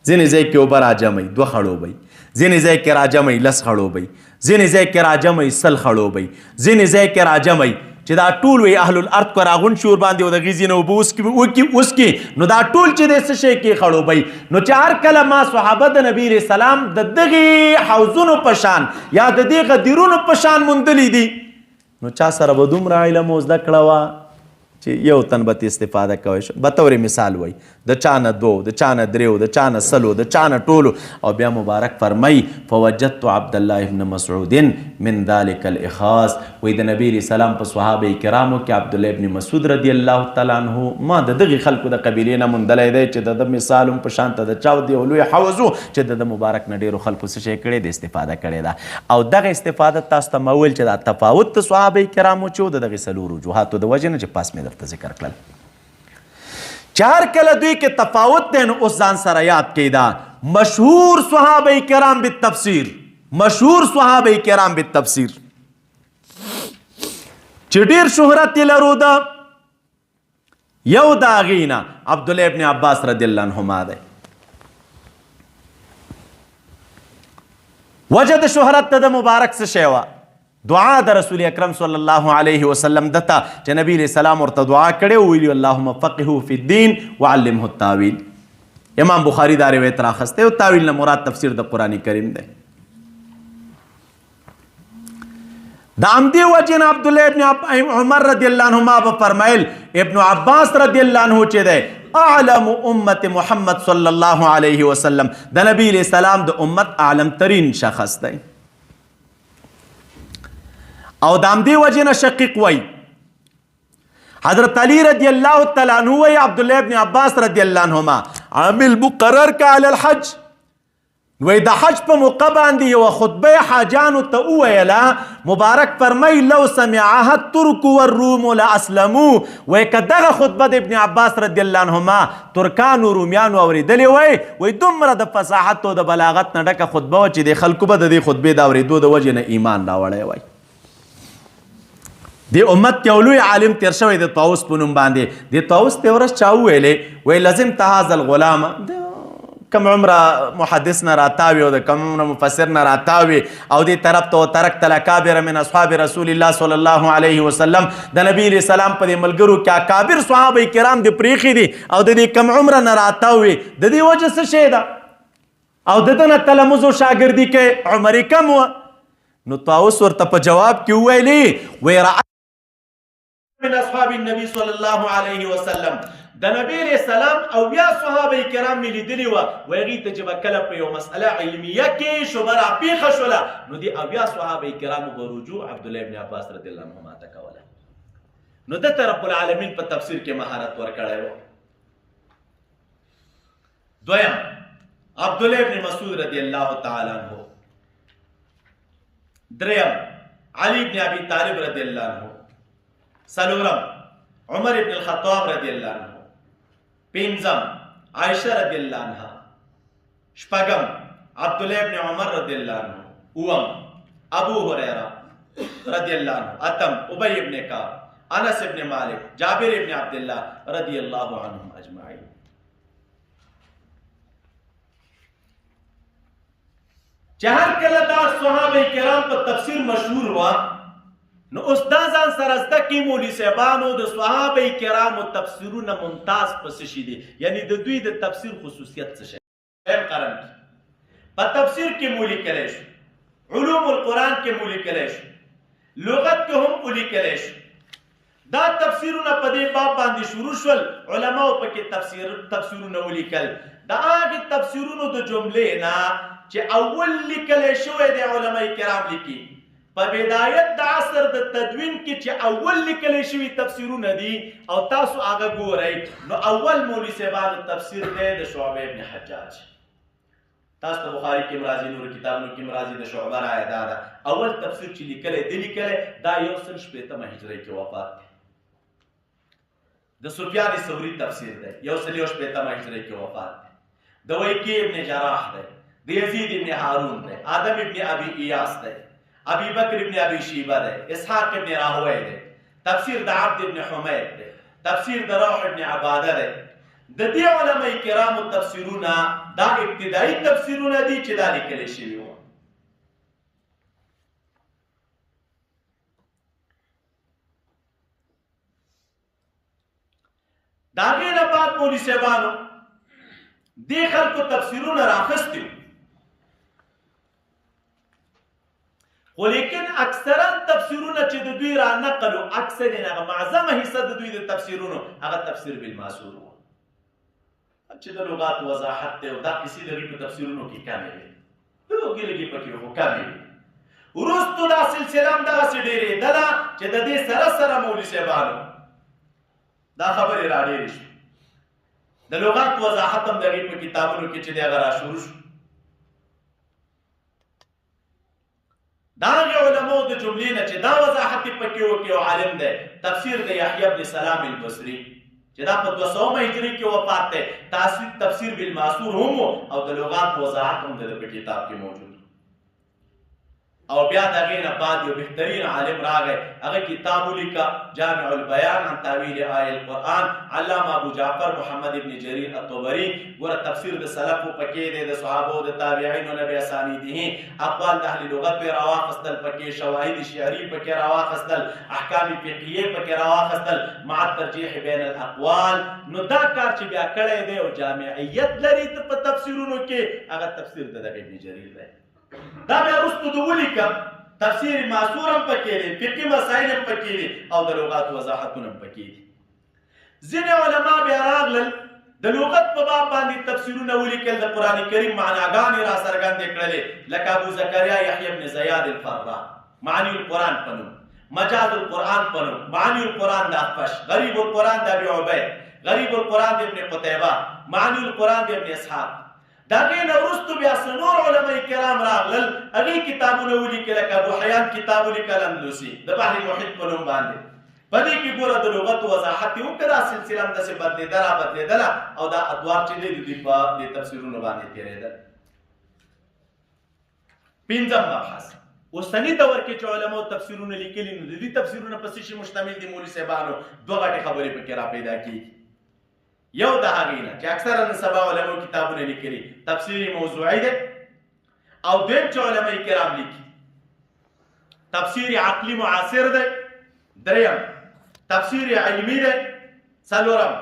Speaker 1: ځینې ځای کې اوبه راجموي دوه خړوبوي، ځینې ځای کې راجموي لس خړوبوي، ځینې ځای کې راجموي 100 خړوبوي، ځینې ځای کې راجموي. چې دا ټول وی اهل الارض کو راغون شور باندې او د غیزې نه اوبه وڅکي نو دا ټول چې دی څه شی کې خړوبوي. نو چې هر کله ما صحابه د نبي علیه السلام د دغې حوضونو په شان یا د دې غدیرونو په شان موندلي دي، نو چا سره به دومره علم او زده کړه وه چې یو تن به ترې استفاده کوی شو. به طور مثال وایي د چا نه دوو، د چا نه دریو، د چا نه سلو، د چا نه ټولو. او بیا مبارک فرمایي فوجدت عبد الله ابن مسعود من ذلك الاخاص. وایي د نبي علیه السلام په صحابه کرامو کې عبد الله ابن مسعود رضی الله تعالی عنه ما د دغې خلکو د قبیلې نه موندلی دی چې د ده مثال هم په شان ته د چاو دی یو لوی حوض و چې د ده مبارک نه ډېرو خلکو څه شی کړی دی، استفاده کړې ده. او دغه استفاده تاسو ته ما وویل چې دا تفاوت د صحابه کرامو چې و د دغې څلورو وجوهاتو د وجې نه چې پاس مې درته ذکر کړل. چې هر کله دوی کې تفاوت دی نو اوس ځان سره یاد کړئ دا مشهور صحابه کرام بالتفسیر، مشهور صحابه کرام بالتفسیر چې ډیر شهرت یې لرو ده، یو د هغې نه عبدالله ابن عباس رضی الله عنهما دی. وجه د شهرت ته د مبارک څه شی وه؟ دعا د رسول اکرم صلی الله علیه وسلم دته چې نبی علیه السلام ورته دعا کړې او ویلي اللهم فقهه فی الدین وعلمه التاویل. امام بخاری دا روایت راخستی او تاویل نه مراد تفسیر د قرآن کریم دی. د همدې وجې نه عبدالله ابن عمر رضی الله عنهما به فرمایل ابن عباس رضی الله عنه چې دی اعلم امت محمد صلی الله علیه وسلم، د نبی علیه السلام د امت اعلم ترین شخص دی. او د همدې وجې نه شقیق وایي حضرت علی رضی الله تعالی عنہ وایي عبدالله ابن عباس رضی الله عنهما عامل مقرر که علی الحج. وایي د حج په موقع باندې یوه خطبه حاجانو ته وویله، مبارک فرمایي لو سمعها الترک والروم لاسلمو. وایي که دغه خطبه د ابن عباس رضی الله عنهما ترکانو رومیانو اورېدلې وای، وایي دومره د فصاحت او د بلاغت نه ډکه خطبه وه چې د خلکو به د دې خطبې د اورېدو د وجې نه ایمان راوړی وای. دې امت کې یو لوی عالم تېر شوی د طاووس په نوم باندې. د طاووس ته ورځ چا وویلې، وایي لزمت هذا الغلام، کم عمره محدث نه راتاوي او د کم عمره مفسر نه راتاوي او دې طرف ته ترکت الاکابر من اصحاب رسول الله صلی الله علیه وسلم، د نبی علیه السلام په دې ملګرو کې اکابر صحابه کرام دې پرېښي دي او د دې کم عمره نه راتاوي، د دې وجه څه شی ده؟ او د ده نه تلمذ او شاګردي کوي، عمر یې کم وه. نو طاووس ورته په جواب کې وویلې وایي من اصحاب النبي صلی الله علیه وسلم، د نبی علیه السلام او بیا صحابه کرام مې لیدلي وه، وایي هغوی ته چې به کله په یو مسئله علمیه کې شبه راپېښه شوله نو دې اویا صحابه کرامو به رجوع عبدالله ابن عباس رضی الله عنهما ته کوله. نو ده ته رب العالمین په تفسیر کې مهارت ورکړی و. دویم عبدالله ابن مسعود رضی الله تعالی عنه، دریم علی ابن ابي طالب رضی الله عنه، څلورم عمر ابن الخطاب رضی الله عنه، پنځم عائشه رضی الله عنها، شپږم عبدالله ابن عمر رضی الله عنه، اووم ابو هريره رضی الله عنه، اتم ابي ابن كعب، انس ابن مالک، جابر ابن عبد الله رضی الله عنهم اجمعین. چې هر کله دا صحابه کرام په تفسیر مشهور وه، نو اوس دا ځان سره زده کړي مولوي صاحبانو د صحابه کرامو تفسیرونه ممتاز په څه شي دي، یعنی د دوی د تفسیر خصوصیت څه شی. دویم قرن کې په تفسیر کې مو لیکلی شو، علوم القرآن کې مو لیکلی شو، لغت کې هم ولیکلی شو. دا تفسیرونه په دې باب باندې شروع شول، علماو پکې تفسیرونه ولیکل. د هغې تفسیرونو د جملې نه چې اول لیکلی شوی دی علما کرام لیکي، په بدایت د عصر د تدوین کې چې اول لیکلی شوي تفسیرونه دي او تاسو هغه ګورئ، نو اول مولوي صاحبانو تفسیر دی د شعبه ابن حجاج. تاسو ته بخاري کې هم راځي، نورو کتابونو کې هم راځي، د شعبه رایه دا ده. اول تفسیر چې لیکلی دی لیکلی دا 160 هجرۍ کې وفات دی. د سفیان ثوری تفسیر دی، 161 هجرۍ کې وفات دی. د ویکی ابن جراح دی، د یزید ابن هارون دی، آدم ابن ابي ایاس دی، ابي بکر ابن ابي شیبه دی، اسحاق ابن راهوی دی، تفسیر د عبد ابن حمید دی، تفسیر د روح ابن عباده دی. د دې علماء کرامو تفسیرونه دا ابتدایي تفسیرونه دي چې دا لیکل شوي وو. د هغې نه بعد مولوي صاحبانو دې خلکو تفسیرونه راخستي، خو لیکن اکثرا تفسیرونه چې د دوی را نقل او اکثر نه هغه معظمه حصه د دوی د تفسیرونو هغه تفسیر بالماسور وو، چې د لغات وضاحت دی او دا قصې د دوی په تفسیرونو کې کمې وې، لږې لږې پکې خو کمې وې. وروستو دا سلسله هم دغسې ډېرېدله چې د دې سره سره مولوي صاحبانو دا خبرې را ډېرې شوې. د لغات وضاحت هم د هغې په کتابونو کې چې دی هغه را شروع شو. دا هغې علماو د جملې نه چې دا وضاحت یې پکې وکړي او عالم دی، تفسیر د یحیی بن سلام البصري چې دا په 200 هجري کې وفات دی، تفسیر بالماسور هم او د لغات وضاحت هم د په کتاب کې موجود. او بیا د هغې نه بعد یو بهترین عالم راغی، هغه کتاب ولیکه جامع البیان عن تاویل آی القرآن، علامه ابو جعفر محمد ابن جریر الطبری. ګوره تفسیر د سلفو پکې دی، د صحابو د تابعینو نه بیا اسانیده اقوال د اهل لغت پرې راواخستل پکې، شواهد شعري پکې راواخستل، احکام فقهیې پکې راواخستل مع الترجیح بین الاقوال. نو دا کار چې بیا کړی دی او جامعیت لري په تفسیرونو کې، هغه تفسیر د دغه ابن جریر دی. دا بیا وروسته د ولیکه تفسیر ماسور هم پکې دی، فقهي مسایل هم پکې دي او د لغات وضاحتونه هم پکې دي. ځینې علما بیا راغلل د لغت په باب باندې تفسیرونه ولیکل، د قرآن کریم معناګانې را څرګندې کړلې، لکه ابو زکریا یحیی بن زیاد الفرا معانی القرآن په نوم، مجاز القرآن په نوم، معانی القرآن د اخفش، غریب القرآن د ابي عبید، غریب القرآن د ابن قتیبه، معانی القرآن د ابن اسحاق. د هغې نه وروسته بیا څه نور علماء کرام راغلل، هغې کتابونه ولیکل، لکه ابو حیان کتاب ولیکل اندلسي د بحر محیط په نوم باندې. په دې کې ګوره د لغت وضاحت یې وکړه، دا سلسله هم داسې بدلېدله بدلېدله او دا ادوار چې دی د دوی په دې تفسیرونو باندې تېرېدل. پنځم مبحث، اوسني دور کې چې علماو تفسیرونه لیکلي، نو د دې تفسیرونه په څه شي مشتمل دي؟ مولوي صاحبانو دوه غټې خبرې پکې را پیدا کېږي. یو د هغې نه چې اکثره نن سبا علماو کتابونه لیکلي تفسیر موضوعي دی، او دویم چې علماء کرام لیکي تفسیر عقلي معاصر دی، دریم تفسیر علمي دی، څلورم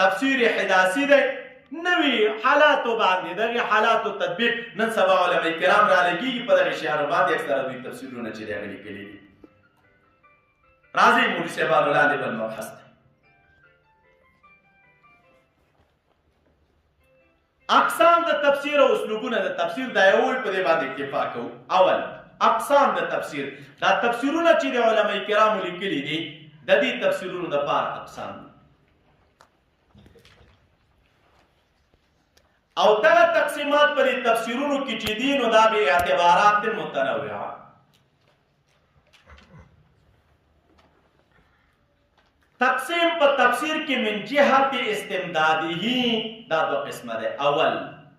Speaker 1: تفسیر حداثي دی. نوي حالاتو باندې دغه حالاتو تطبیق نن سبا علماء کرام را لګیږي په دغه شیانو باندې، اکثره دوی تفسیرونه چې دی هغه لیکلي دي. راځئ مولوي صاحبانو لاندې بل مبحث دی، اقسام د تفسیر او اسلوبونه د تفسیر. دا یو په دې باندې اکتفا کوو. اول اقسام د تفسیر، دا تفسیرونه چې د علماء کرامو لیکلي دي، د دې تفسیرونو د پاره اقسام دي، او دغه تقسیمات په دې تفسیرونو کې چې دي نو دا به اعتبارات متنوعه. تقسیم په تفسیر کې من جهت استمداده دا دوه قسمه ده، اول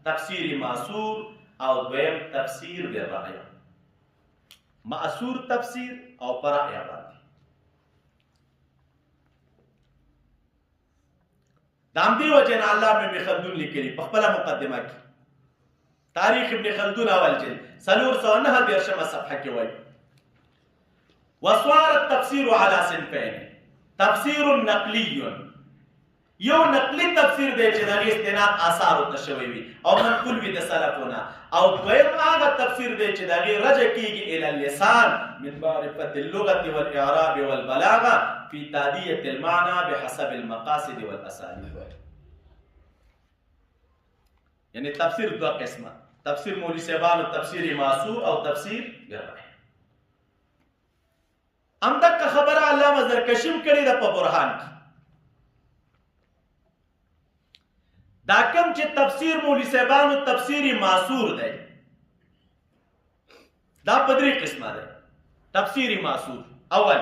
Speaker 1: تفسیر ماسور او دویم تفسیر بالرأی. مأثور تفسیر او پر رأی باندې. د همدې وجې نه علامه ابن خلدون لیکلي په خپله مقدمه کې، تاریخ ابن خلدون اول جلد 439 صفحه کې وایي: وصار التفسير على صنفين، تفسیر نقلی، یو نقلی تفسیر دی چې د هغې استناد آثارو ته شوی وي او منقول وي د سلفو نه، او دویم هغه تفسیر دی چې د هغې رجع کېږي الی اللسان من معرفة اللغة والإعراب والبلاغة في تادية المعنى بحسب المقاصد والأساليب. یعنی تفسیر دوه قسمه، تفسیر مولوي صاحبانو تفسیر ماسور او تفسیر بالرأی. همدغه خبره علامه زرکشي هم کړې ده په برهان کې. دا کوم چې تفسیر مولوي صاحبانو تفسیر ماسور دی، دا په درې قسمه دی. تفسیر ماسور اول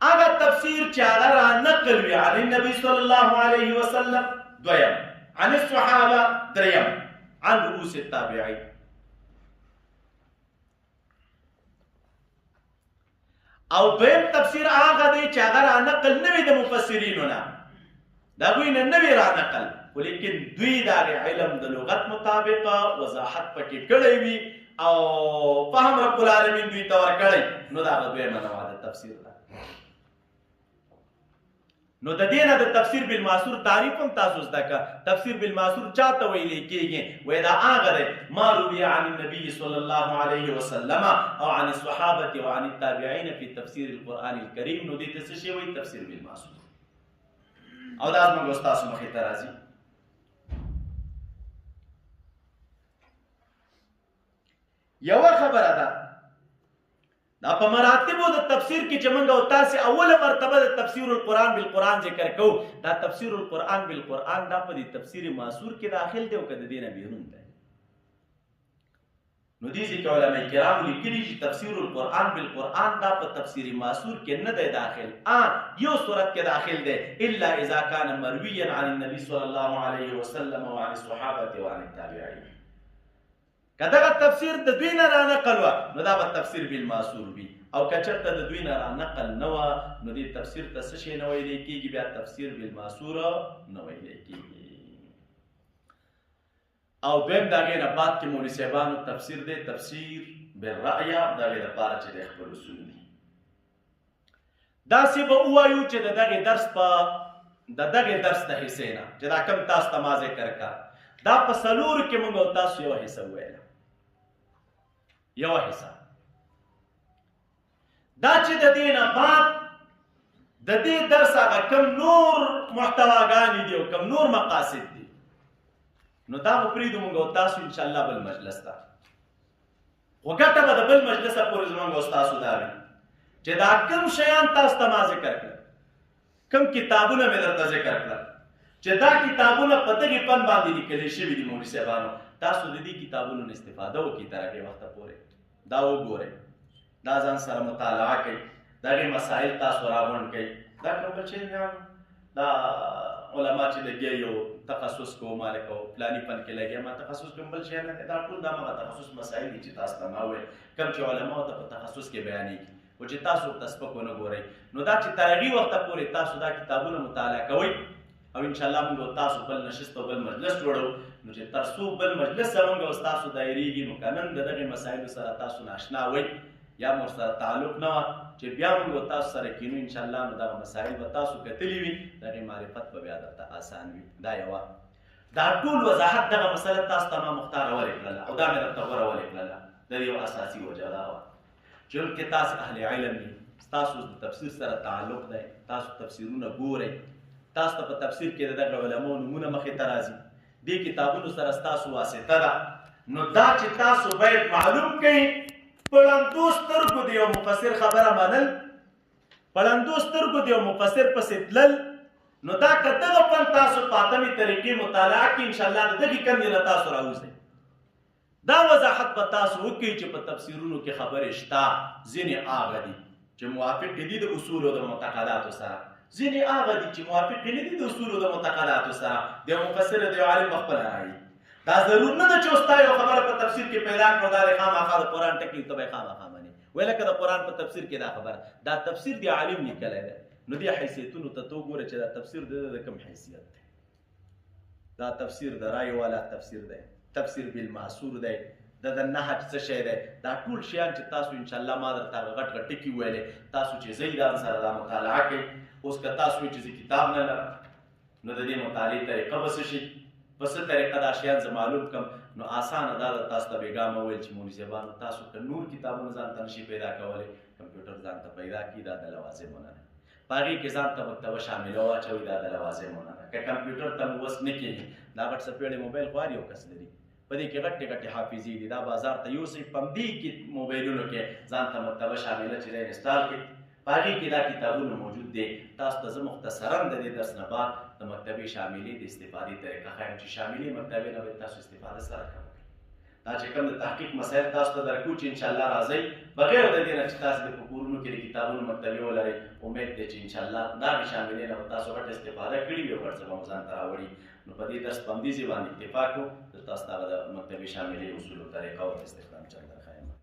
Speaker 1: هغه تفسیر چې هغه را نقل وي عن النبي صلی الله علیه وسلم، دویم عن الصحابه، دریم عن رؤوس التابعین. او دویم تفسیر هغه دی چې هغه را نقل نه وي د مفسرینو نه، د هغوی نه نه وي را نقل، خو لیکن دوی د هغې علم د لغت مطابق وضاحت پکې کړی وي او فهم رب العالمین دوی ته ورکړی، نو دا هغه دویمه نوع د تفسیر ده. نو د دې نه د تفسیر بالماثور تعریف هم تاسو زده که. تفسیر بالماثور چاته ویل کېږي؟ وایي دا هغه دی ما روي عن النبي صلی الله علیه وسلم او عن الصحابة او عن التابعین فی تفسیر القرآن الکریم. نو دې ته څه شی وایي؟ تفسیر بالماثور. او دا زموږ ستاسو مخې ته راځي. یوه خبره ده، دا په مراتبو د تفسیر کې چې موږ او تاسې اوله مرتبه د تفسیر القرآن بالقرآن ذکر کوو، دا تفسیر القرآن بالقرآن دا په دې تفسیر ماثور کې داخل دی او که د دې نه بیرون دی؟ نو دې ځای کې علماء کرامو لیکلي چې تفسیر القرآن بالقرآن دا په تفسیر ماثور کې نه دی داخل، یو صورت کې داخل دی، الا اذا کان مرویا عن النبي صلی الله علیه وسلم وعن الصحابة وعن التابعین. که دغه تفسیر د دوی نه را نقل وه نو دا به تفسیر بالماثور وي، او که چېرته د دوی نه را نقل نه وه نو دې تفسیر ته څه شی نه ویلی کېږي؟ بیا تفسیر بالماثور نه ویلی کېږي. او دویم د هغې نه بعد کې مولوي صاحبانو تفسیر دی تفسیر بالرأیه، د هغې دپاره چې دی خپل اصول دي. داسې به ووایو چې د دغې درس په د دغې درس د حصې نه چې دا کوم تاسو ته ما ذکر کړه، دا په څلورو کې موږ او تاسو یوه حصه وویله، یوه حصه دا چې د دې نه بعد د دې درس هغه کوم نور محتواګانې دي او کوم نور مقاصد دي، نو دا به پرېږدو موږ او تاسو انشاءالله بل مجلس ته. خو ګټه به د بل مجلسه پورې زموږ او ستاسو دا وي چې دا کوم شیان تاسو ته ما ذکر کړل، کوم کتابونه مې درته ذکر کړل، چې دا کتابونه په دغې فن باندې لیکل شوي دي مولوي صاحبانو، تاسو د دې کتابونو نه استفاده وکړئ تر هغې وخته پورې، دا وګورئ، دا ځان سره مطالعه کړئ، د هغې مسایل تاسو راغونډ کړئ. دا کوم بل شی نه، دا علما چې لګیا یو تخصص کوم مالک او فلاني فن کې لګیا، ما تخصص کوم بل شی نه دی، دا ټول دا مغه تخصص مسایل دي چې تاسو ته ما وویل، کوم چې علماو ته په تخصص کې بیانېږي، خو چې تاسو ورته سپک ونه ګورئ. نو دا چې تر هغې وخته پورې تاسو دا کتابونه مطالعه کوئ، او ان شاء الله موږ او تاسو بل نشست او بل مجلس جوړو، نو چې تر څو بل مجلس زموږ او ستاسو دایرېږي، نو که نن د دغې مسایلو سره تاسو ناشنا وئ یا مو سره تعلق نه وه، چې بیا موږ او تاسو سره کینو ان شاء الله، نو دغه مسایل به تاسو کتلي وي، دغې معرفت به بیا درته آسان وي. دا یوه دا ټول وضاحت دغه مسله تاسو ته ما مختاره ولې کړله او دا مې درته غوره ولې کړله، د دې یو اساسي وجه دا وه چې چونکې تاسو اهل علم یئ، ستاسو د تفسیر سره تعلق دی، تاسو تفسیرونه ګورئ، تاسو ته په تفسیر کې د دغه علماو نومونه مخې ته راځي، دې کتابونو سره ستاسو واسطه ده، نو دا چې تاسو باید معلوم کړئ په ړندو سترګو د یو مفسر خبره منل، په ړندو سترګو د یو مفسر پسې تلل، نو دا که دغه فن تاسو په اتمې طریقې مطالعه کړئ انشاءالله د دغې کندې نه تاسو راوځئ. دا وضاحت به تاسو وکړئ چې په تفسیرونو کې خبرې شته، ځینې هغه دي چې موافق دي د اصولو د معتقداتو سره، ځینې هغه دي چې موافق نه دي د اصولو د معتقداتو سره، د یو مفسر د یو عالم به خپله راوړي. دا ضرور نه ده چې اوس تا یو خبره په تفسیر کې پیدا کړو، دا دې خامخا د قرآن ټکی ته به یې خامخا منې، وایي لکه د قرآن په تفسیر کې دا خبره، دا تفسیر دی عالم لیکلی دی، نو دې حیثیتونو ته ته وګوره چې دا تفسیر د ده د کوم حیثیت دی. دا تفسیر د رای والا تفسیر دی، تفسیر بالماثور دی، د د نهج څه شی دی، دا ټول شیان چې تاسو انشاءالله ما درته هغه غټ غټ ټکي وویلې، تاسو چې ځئ ځان سره دا مطالعه کوئ. اوس که تاسو وایئ چې زه کتاب نه لرم، نو د دې مطالعې طریقه به څه شي، په څه طریقه دا شیان زه معلوم کړم؟ نو اسانه دا ده تاسو ته بېګا ما وویل چې مولوي صاحبانو تاسو که نور کتابونه ځان ته نشي پیدا کولی، کمپیوټر ځان ته پیدا کړي، دا د لوازمو نه ده، په هغې کې ځان ته مکتبه شامله واچوئ، دا د لوازمو نه ده. که کمپیوټر ته مو وس نه کېږي، دا غټ څپېړې موبایل خو هر یو کس لري، په دې کې غټې غټې حافظې دي، دا بازار ته یوسئ، په همدې کې موبایلونو کې ځان ته مکتبه شامله چې دی انسټال کړئ، په هغې کې دا کتابونه موجود دي. تاسو ته زه مختصراً د دې درس نه بعد د مکتبې شاملې د استفادې طریقه ښایم چې شاملې مکتبې نه باید تاسو استفاده سره کوئ. دا چې کوم د تحقیق مسایل تاسو ته درکو چې انشاءالله راځئ، بغیر د دې نه چې تاسو د په کورونو کې د کتابونو مکتبې ولرئ، امید دی چې انشاءالله دغې شاملې نه به تاسو غټه استفاده کړې وي او غټ څه به مو ځان ته راوړي. نو په دې درس په همدې ځای باندې اکتفا کوو، زه تاسو ته هغه د مکتبې شاملې اصول او طریقه او استخدام چل درښایم.